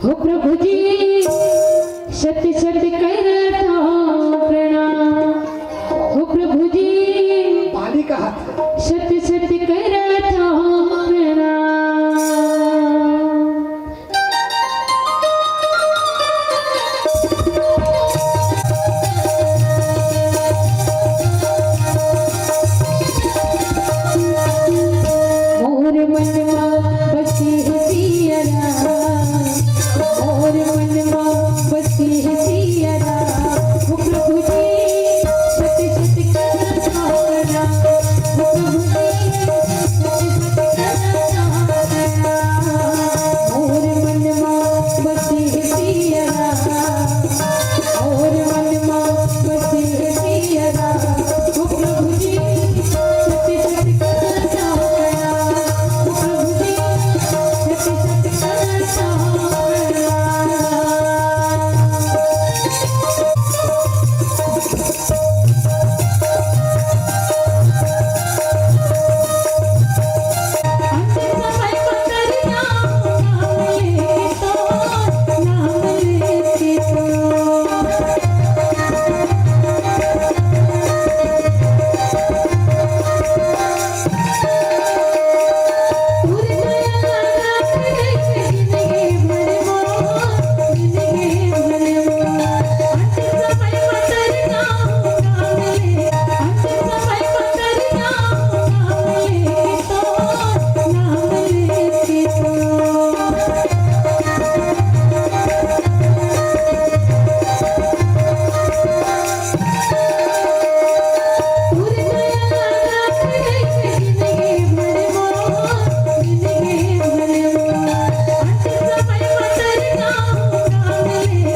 हो प्रभु जी, शत शत करथों प्रणाम। हो प्रभु जी, बाली का हाथ। शत शत कर